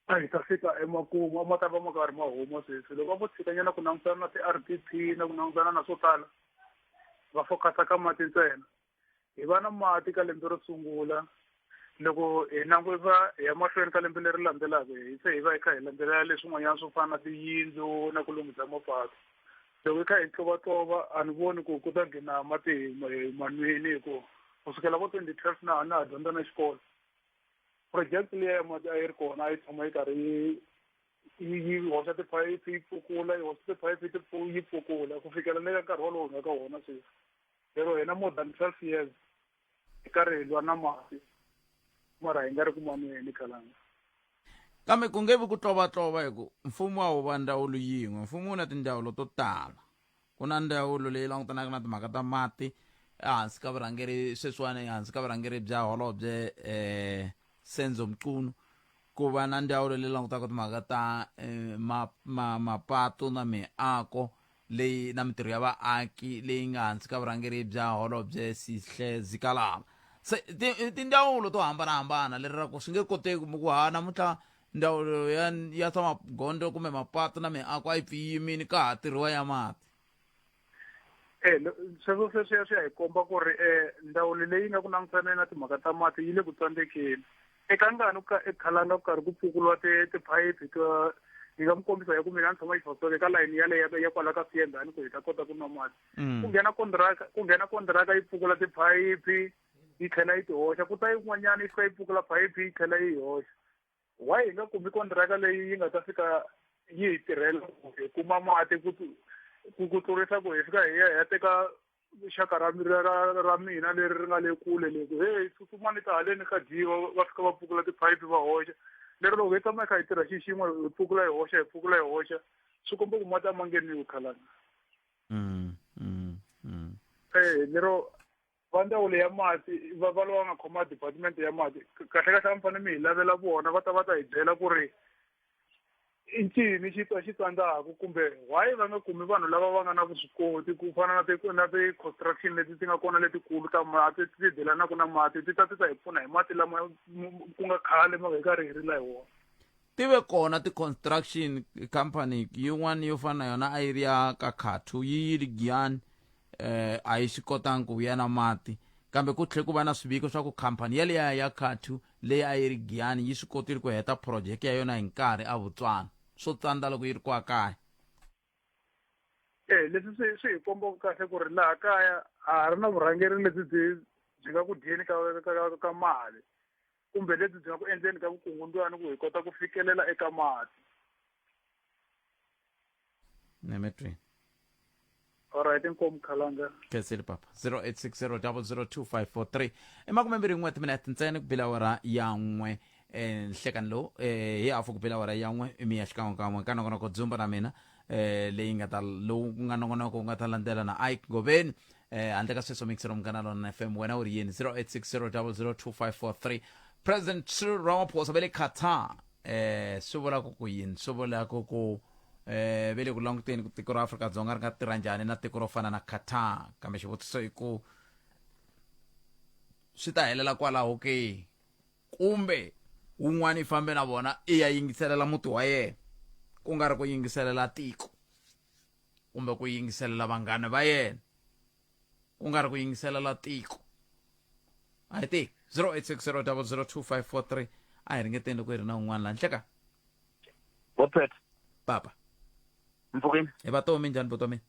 a hi ta fika emakumu a ma ta va ma karhi ma huma sweswi loko a vo tshikanyana ku langutana na ti-R_D_P na ku langutana na swo tala va focus-a ka mati ntsena hi va na mati ka lembe ro sungula loko hi langusa hi ya mahlweni ka lembe leri landzelaka hi se hi va hi kha hi landzelela leswin'wanyana swo fana na tiyindlu na ku lunghisa mapatu loko hi kha hi tlovatlova a ni voni ku ku ta nghena mati hi manwini hi ku ku sukela vo 2012 na na ha dyondza na xikolo project liya ya mati a yi ri kona a yi tshama yi karhi yi yi hoxa tiphayiphi yi pfukula yi hoxa tiphayiphi yi pfukula ku fikela le ka nkarhi wolowo hi nga ka wona sweswi lero hina more than 12 years hi karhi hi lwa na mati mara hi nga ri ku manweni khalanga kambe ku nge vi ku tlovatlova hi ku mfumo a wu va ndzawulo yin'we mfumo wu na tindzawulo to tala ku na ndzawulo leyi langutanaka na timhaka ta mati ehansi ka vurhangeri sweswiwani ehansi ka vurhangeri bya holobye um Senzo Mchunu ku va na ndzawulo leyi langutaka timhaka ta eh, ma, ma, mapatu na miako leyi na mitirho ya vaaki leyi nga hansi ka vurhangeri bya holobye Sihle Zikalala se tindzawulo to hambanahambana leri ra ku swi nge koteki mi ku ha namuntlha ndzawulo ya ya swa magondzo kumbe mapatu na miako a yi pfi yi yimini ka ha tirhiwa ya mati Eh, sweswo sweswiya swi ya hi komba ku ri um ndzawulo leyi nga ku langutaneni na timhaka ta mati yi le ku tsandzekeni eka ngani ku ekhalanga ku karhi ku pfukuriwa tiphayiphi ta ni nga mi kombisa hi ku mina ni tshama xifasole eka layini yaleyo ya kwala ka siyendani ku hi ta kota ku nwa mati ku nghena kondiraka ku nghena kondiraka yi pfukula tiphayiphi yi tlhela yi ti hoxa ku ta yin'wanyana yi fika yi pfukula phayiphi yi tlhela yi hoxa why hi nga kumi kondiraka leyi yi nga ta fika yi hi tirhela ku hi kuma mati ku ku ku tlurisa ku hi fika hi ya hi ya teka xaka ra ra ra mina leri ri nga le kule le ku hey tsutsumani ta haleni ka dyiwa va fika va pfukula tiphayiphi va hoxa lero loko hi tshama hi kha hi tirha xi xin'we hi pfukula hi hoxa hi pfukula hi hoxa swi komba ku mati a ma ngheniwi khalanga Eh lero va ndzawulo ya mati va va lava nga khoma department ya mati kahle kahle a mi fanele mi hi lavela vona va ta va ta hi byela ku ri i ncini xi xi tsandzaka kumbe why va nga kumi vanhu lava va nga na vuswikoti ku fana na ti na ti-construction leti ti nga kona letikulu ta mati ti delanaka na mati ti ta ti ta hi pfuna hi mati lama ku nga khale ma hi karhi hi rila hi wona ti ve kona ti-construction company yin'wana yo fana na yona a yi ri ya ka khathu yi yi ri giyani eh a yi swi kotangi ku vuya na mati kambe ku tlhe ku va na swiviko swa ku khampani yaliya ya khathu leyi a yi ri giyani yi swi kotile ku heta phurojeke ya yona hi nkarhi a Botswana swo tsandza loko yi ri kwa kaya Eh leswi swi swi hi komba kahle ku ri laha kaya a ha ri na vurhangeri lebyi byi byi nga ku dyeni ka ka ka mali kumbe lebyi byi nga ku endleni ka vukungundzwani ku hi kota ku fikelela eka mati Nemetweni. Alright, inkomu Khalanga. Khensile papa 0860002543 i makumembirhi n'we timinete ntsena ku bile awara ya n'we eh, nhlekani lowu eh, hi hafu ku bile awara ya n'we mi ya xikan'wekan'we ka nongonoko dzumba na mina eh, leyi nga ta lowu ku nga nongonoko wu nga ta landzela na ike goveni eh, handle ka sweswo mixero munghana lona fm wena u ri yini 0860002543 president Cyril Ramaphosa va le Qatar eh swi vula ku ku yini swi vula ku ku eh ve le ku languteni ku tiko ra Afrika-Dzonga ri nga tirha njhani na tiko ro fana na Qatar kambe xivutiso i ku swi ta helela kwalaho ke kumbe wun'wana i fambe na vona i ya yingiselela muti wa yena ku nga ri ku yingiselela tiko kumbe ku yingiselela vanghana va yena ku nga ri ku yingiselela tiko a hi tiki 0860002543 a hi ringeteni loko hi ri na un'wana laha nhleka Bopet papa mpfukeni hi vatomi njhani vutomi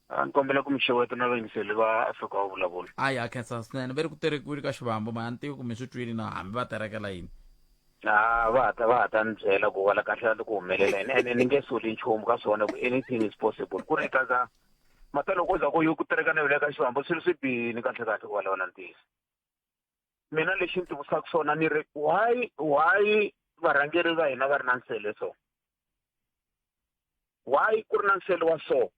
a ni kombela ku mi xeweta na vayingiseli va Afrika wa vulavula a ya khensa swinene ve ri ku terekiwile ka xivambo ma a ni tivi ku mi swi twile na hambi va terekela yini a va ha ta va ha ta ni byela ku wala kahle kahle ku humelela yini ene ni nge soli nchumu ka swona ku anything is possible ku ri ka ka mata loko za ku yo ku tereka na yona ka xivambo swilo swi bihini kahle kahle ku vulavula ntiyiso mina lexi ni tivusaka swona ni ri why why varhangeri va hina va ri na nsele so why ku ri na nsele wa so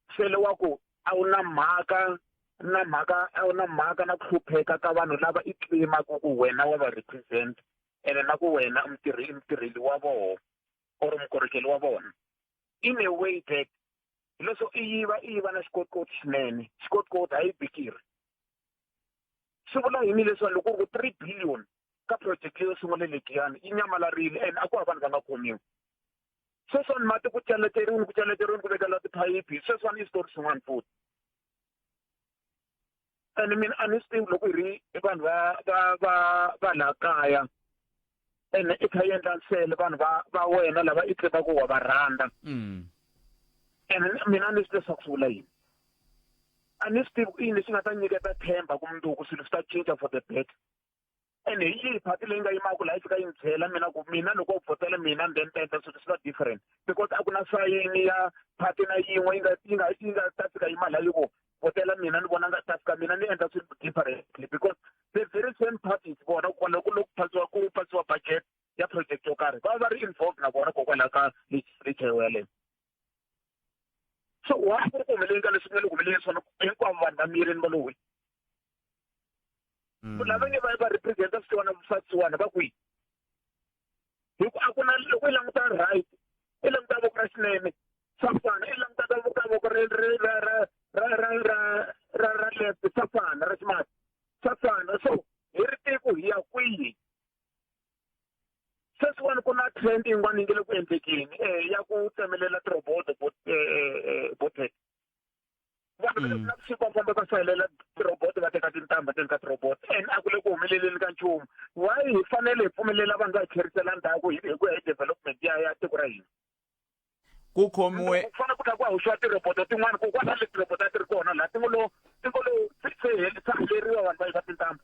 nsele wa ku a wu na mhaka na mhaka a wu na mhaka na ku hlupheka ka vanhu lava i claimaka ku wena wa va represent ene na ku wena mutirhi i mutirheli wa vona or mukorhokeli wa vona in a way that hileswo i yiva i yiva na xikotikoti xinene xikotikoti hayi bikiri swi vula yini leswaku loko ku ri ku three billion ka project leyo sungula le Giyani yi nyamalarile and a ku hava vanhu va nga khomiwa sweswiwani mati ku celeteriwini ku celeteriwini ku vekela tiphayiphi sweswiwani i switori swin'wana futhi and mina a ni swi tivi loko hi ri vanhu va va va va laha kaya ene i kha i endla nsele vanhu va va wena lava i tivaka wa va rhandza ene mina a ni swi tivi leswaku swi vula yini a ni swi tivi ku i yini lexi nga ta nyiketa themba ku mundzuku swilo swi ta cinca for the better ene hi yihi phati leyi nga yimaka laha yi fika yi ni byela mina ku mina loko u vhotela mina and then ta endla swilo swi va different because a ku na sayini ya phati na yin'we yi nga yi nga yi nga ta fika yima laha yi ku vhotela mina ni vona nga ta fika mina ni endla swilo differently because the very same parties vona kwalaho ku loko pasiwa ku pasiwa budget ya project yo karhi va va ri involved na vona kokwalaho ka legislature yaleyo so wa ku ri ku humeleleni ka leswi nga le ku humeleleni swona hinkwavo vanhu va mirini va lowe lava nge va va representa swisiwana swa swisiwana va kwihi hi ku a ku na loko i languta right i languta voko ra xinene swa fana i languta ka voko voko ra ra ra ra ra ra ra ra left swa fana ra ximatsi swa fana so hi ri tiko hi ya kwihi sweswiwani ku na trend yin'wana yi nge le ku endlekeni um ya ku tsemelela tirhoboto botet vanhu va le navusiku va famba va sahelela tirhoboto va teka tintambha teni ka tirhoboto and a ku le ku humeleleni ka nchumu why hi fanele hi pfumelela vanhu va hi tlherisela ndzhaku hi ku ya hi development ya ya tiko ra hina ku khomiwe ku fanele ku tlhela ku hoxiwa tirhoboto tin'wana ku kwala le tirhoboto a ti ri kona laha ti ngo lo ti ngo lo se saheleriwa vanhu va yiva tintambha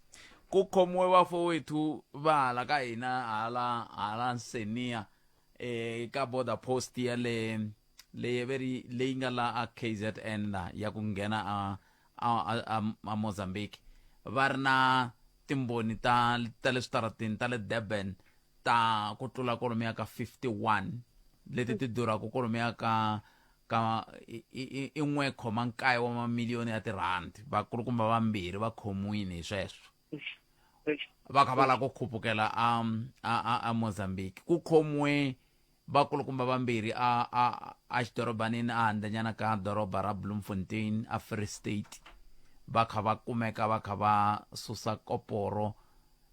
ku khomiwe vafowethu va hala ka hina hala hala nseniya eh ka border post ya le leyi ve ri leyi nga la a KZN la ya ku nghena a a a, a Mozambique va ri na timboni ta ta le switarateni ta le Durban ta ku tlula kwalomuya ka 51 leti ti durhaka kwalomuya ka ka i n'we khoma nkaye wa mamiliyoni ya tirhandi vakulukumba vambirhi va khomiwile hi sweswo va kha va lava ku khupukela a a a Mozambique ku khomiwe vakulukumba vambirhi a a a xidorobanini a handlenyana ka doroba ra Bloemfontein a Free State va kha va kumeka va kha va susa koporo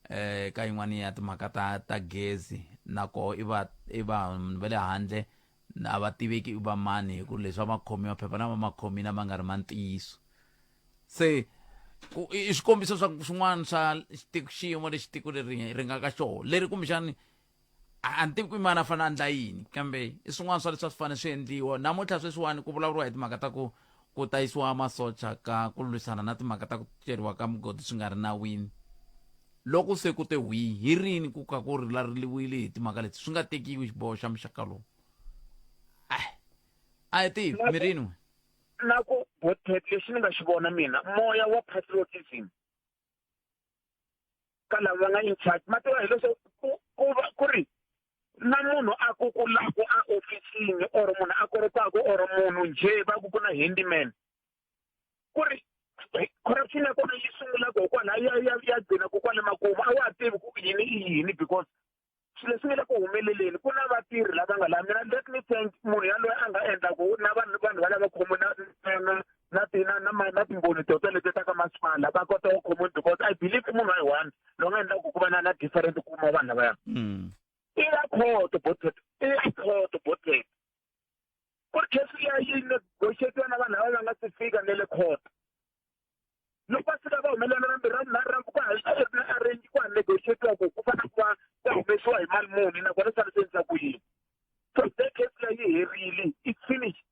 eh ka yin'wana ya timhaka ta ta gezi na koho i va i vanhu va le handle a va tiveki i va mani hi ku leswi va ma khomiwa phepha na va ma khomile ma nga ri ma ntiyiso se ku i swikombiso swa swin'wana swa xiyimo lexi tiko leri ri nga ka xona leri kumbexani a ni tivi ku imani a fanele a endla yini kambe i swin'wana swa leswi a swi fanele swi endliwa namuntlha sweswiwani ku vulavuriwa hi timhaka ta ku ku ta yisiwa masocha ka ku lwisana na timhaka ta ku ceriwa ka mugodi swi nga ri nawini loko se ku te hwi hi rini ku ka ku rilariliwile hi timhaka leti swi nga tekiwi xiboho xa muxaka lowu a hi tivi mirini n'we. Na ku Botpet lexi ni nga xi vona mina moya wa patriotism ka lava va nga in charge ma tiva hileswo ku ku va ku ri na munhu a kukulaku a ofisini or munhu a koropaku or munhu njhe va ku ku na handyman ku ri corruption ya kona yi sungula kokwala ya ya ya gcina kokwale makumu a wa ha tivi ku yini i yini because swilo leswi nga le ku humeleleni ku na vatirhi lava nga laha mina let me thank munhu yaloye a nga endla ku na vanhu vanhu va lava khomi na na na na na na na timbhoni toto leti ta ka masipala va kota ku khomiwa because i believe i munhu wa yi one loyi nga endla ku ku va na na different kuma vanhu lavaya i ya khoto botet i ya khoto botet ku ri case liya yi negotiatiwa na vanhu lava va nga si fika ne le khoto loko va fika va humelela ra mbirhi ra vunharhu ra ku ha na arrange ku ha negotiatiwa ku ku fanele ku va ku humesiwa hi mali muni nakona swi fanele swi endlisa ku yini so that case leyi yi herile it's finished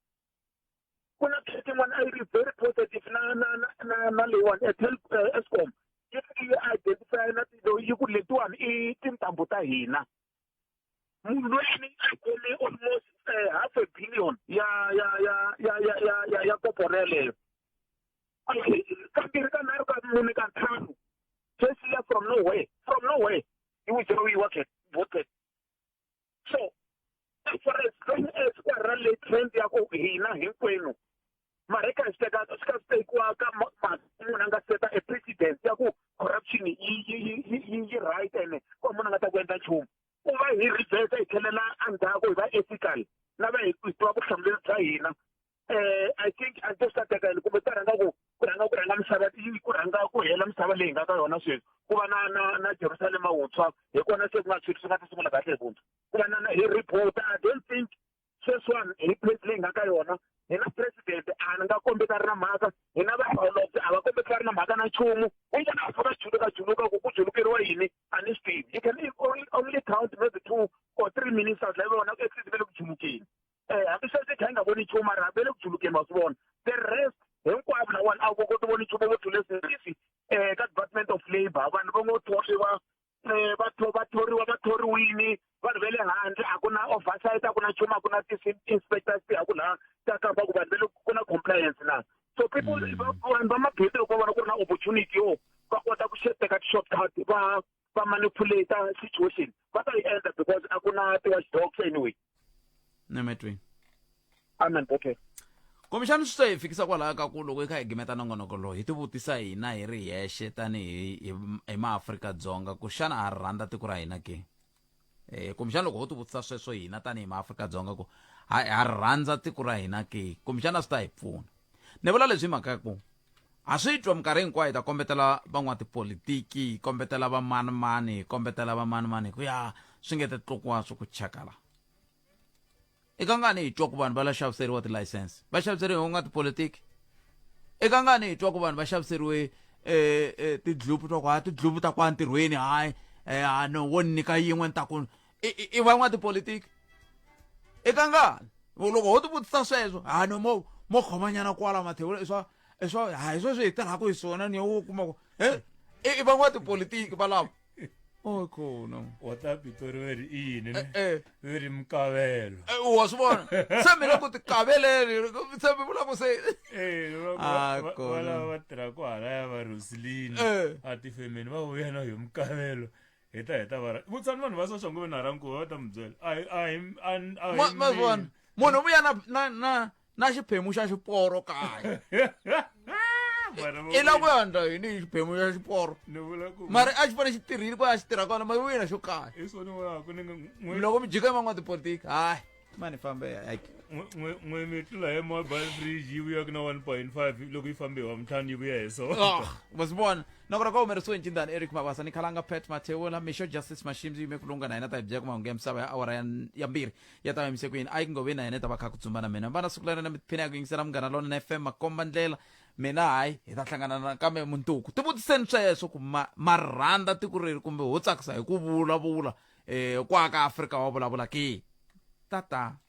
ku na case yin'wana a yi ri very positive na na na na na leyiwani tel Eskom yi fike yi identify na yi ku letiwani i tintambu ta hina munhu loyi a ni a khome almost half a billion ya ya ya ya ya ya ya ya koporo yeleyo kambirhi ka nharhu ka mune ka ntlhanu case ya from nowhere from nowhere yi withdrawiwa ke voted so as far as long as ka ra le trend ya ku hina hinkwenu mara eka swi teka swi ka swi tekiwa ka munhu a nga seta a precedence ya ku corruption yi yi yi yi yi right ene ku munhu a nga ta ku endla nchumu ku va hi reverse hi tlhelela endzhaku hi va ethical na va hi tiva vutihlamuleri bya hina eh i think a swi ta teka yini kumbe ta rhanga ku ku rhanga ku rhanga misava yi ku rhanga ku hela misava leyi nga ka yona sweswi ku va na na na Jerusalema wuntshwa hi kona se ku nga swilo swi nga ta sungula kahle hi vuntshwa ku va na na hi report i don't think sweswiwani hi place leyi nga ka yona hi na president a ni nga kombeti a ri na mhaka hi na vaholobye a va kombeti va ri na mhaka na nchumu u vona a kha va juluka juluka ku ku julukeriwa yini a ni swi tivi you can only, only count maybe two or three ministers lava vona at least va le ku julukeni um hambi sweswi kha yi nga voni nchumu mara va le ku julukeni wa swi vona the rest hinkwavo lawani a wu koti voni nchumu vo tlule service um ka department of labour vanhu va ngo thoriwa um va tho va thoriwa va thoriwini vanhu va le handle a ku na oversight a ku na nchumu a ku na ti-inspectors ti ya ku laha ta kamba ku vanhu va le ku na compliance na so people vanhu va mabindzu loko va vona ku ri na opportunity yo va kota ku teka ti-shortcut va va manipulate situation va ta yi endla because a ku na ti-watch dogs anyway nemetweni amen okay kumbexana swi ta hi fikisa kwalaho ka ku loko hi kha hi gimeta nongonoko lowu hi tivutisa hina hi ri hexe tanihi hi, hi maafrika-dzonga ku xana ha ri rhandza tiko ra hina ke eh kumbexana loko ho tivutisa sweswo hina tanihi maafrika-dzonga ku ha ha ri rhandza tiko ra hina ke kumbexana swi ta hi pfuna ni vula leswi hi mhaka ya ku ha swi twa minkarhi hinkwayo hi ta kombetela van'watipolitiki hi kombetela vamanimani hi kombetela vamanimani hi ku ya swi nge te tlukiwa swi ku chakala eka ngani hi twa ku vanhu va la xaviseriwa tilayisense va xaviseriwe hi van'watipolitiki eka ngani hi twa ku vanhu va xaviseriwe eh, eh, tidlupu twa ku ha tidlupu ta kwa ntirhweni hayi eh, ha no wo ni nyika yin'we ni ta ku i van'watipolitiki eka ngani loko ho tivutisa sweswo ha no mo mo khomanyana kwala mathewula i swa i swa ha hi sweswo hi tirhaka hi swona ni wo kuma ku e i van'watipolitiki valavo oh khona wa ta pitori ve ri i yini ne eh. ve ri mukavelo eh, wa swi vona se mina ku tikaveleni se mi vula ku se eh, ah, valava va tirhaka halaya va roselini eh. a tifemeni va vuya na yo mukavelo hi ta heta va vutisani vanhu va soshongo ve na rankuva va ta mi byela a hi a hi a hi ma vona munhu vuya na na na na xiphemu xa xiporo kaya i la ku ya ndla yini hi xiphemu xa xiporo mara a xi fanele xi tirhile ku a xi tirha kona mara vuye na xo kaya loko mi jika van'watipolitiki hayi mani fambe n'we mi tlula hi mobile fridge yi vuyaka na 1.5 loko yi fambe hi wa mintlhanu yi vuya hi swona ah, wa swi vona nakona ka humerisiwe ncindani eric mabasa ni khalanga pat mathewula mixo justice mashimzi yime ku lunga na hina ta hi byela ku mahungu ya misava ya awara ya mbirhi ya ta va yimise ku yini a yi ngove na yena ta va kha ku dzumba na mina vana siku leri na mi tiphina ya ku yingisela munghana lona fm makomba ndlela mina hayi hi ta hlangana nakambe mundzuku tivutiseni sweswo ku ma ma rhandza tiko reri kumbe ho tsakisa hi ku vulavula um kwaka afrika wa vulavula ke tata.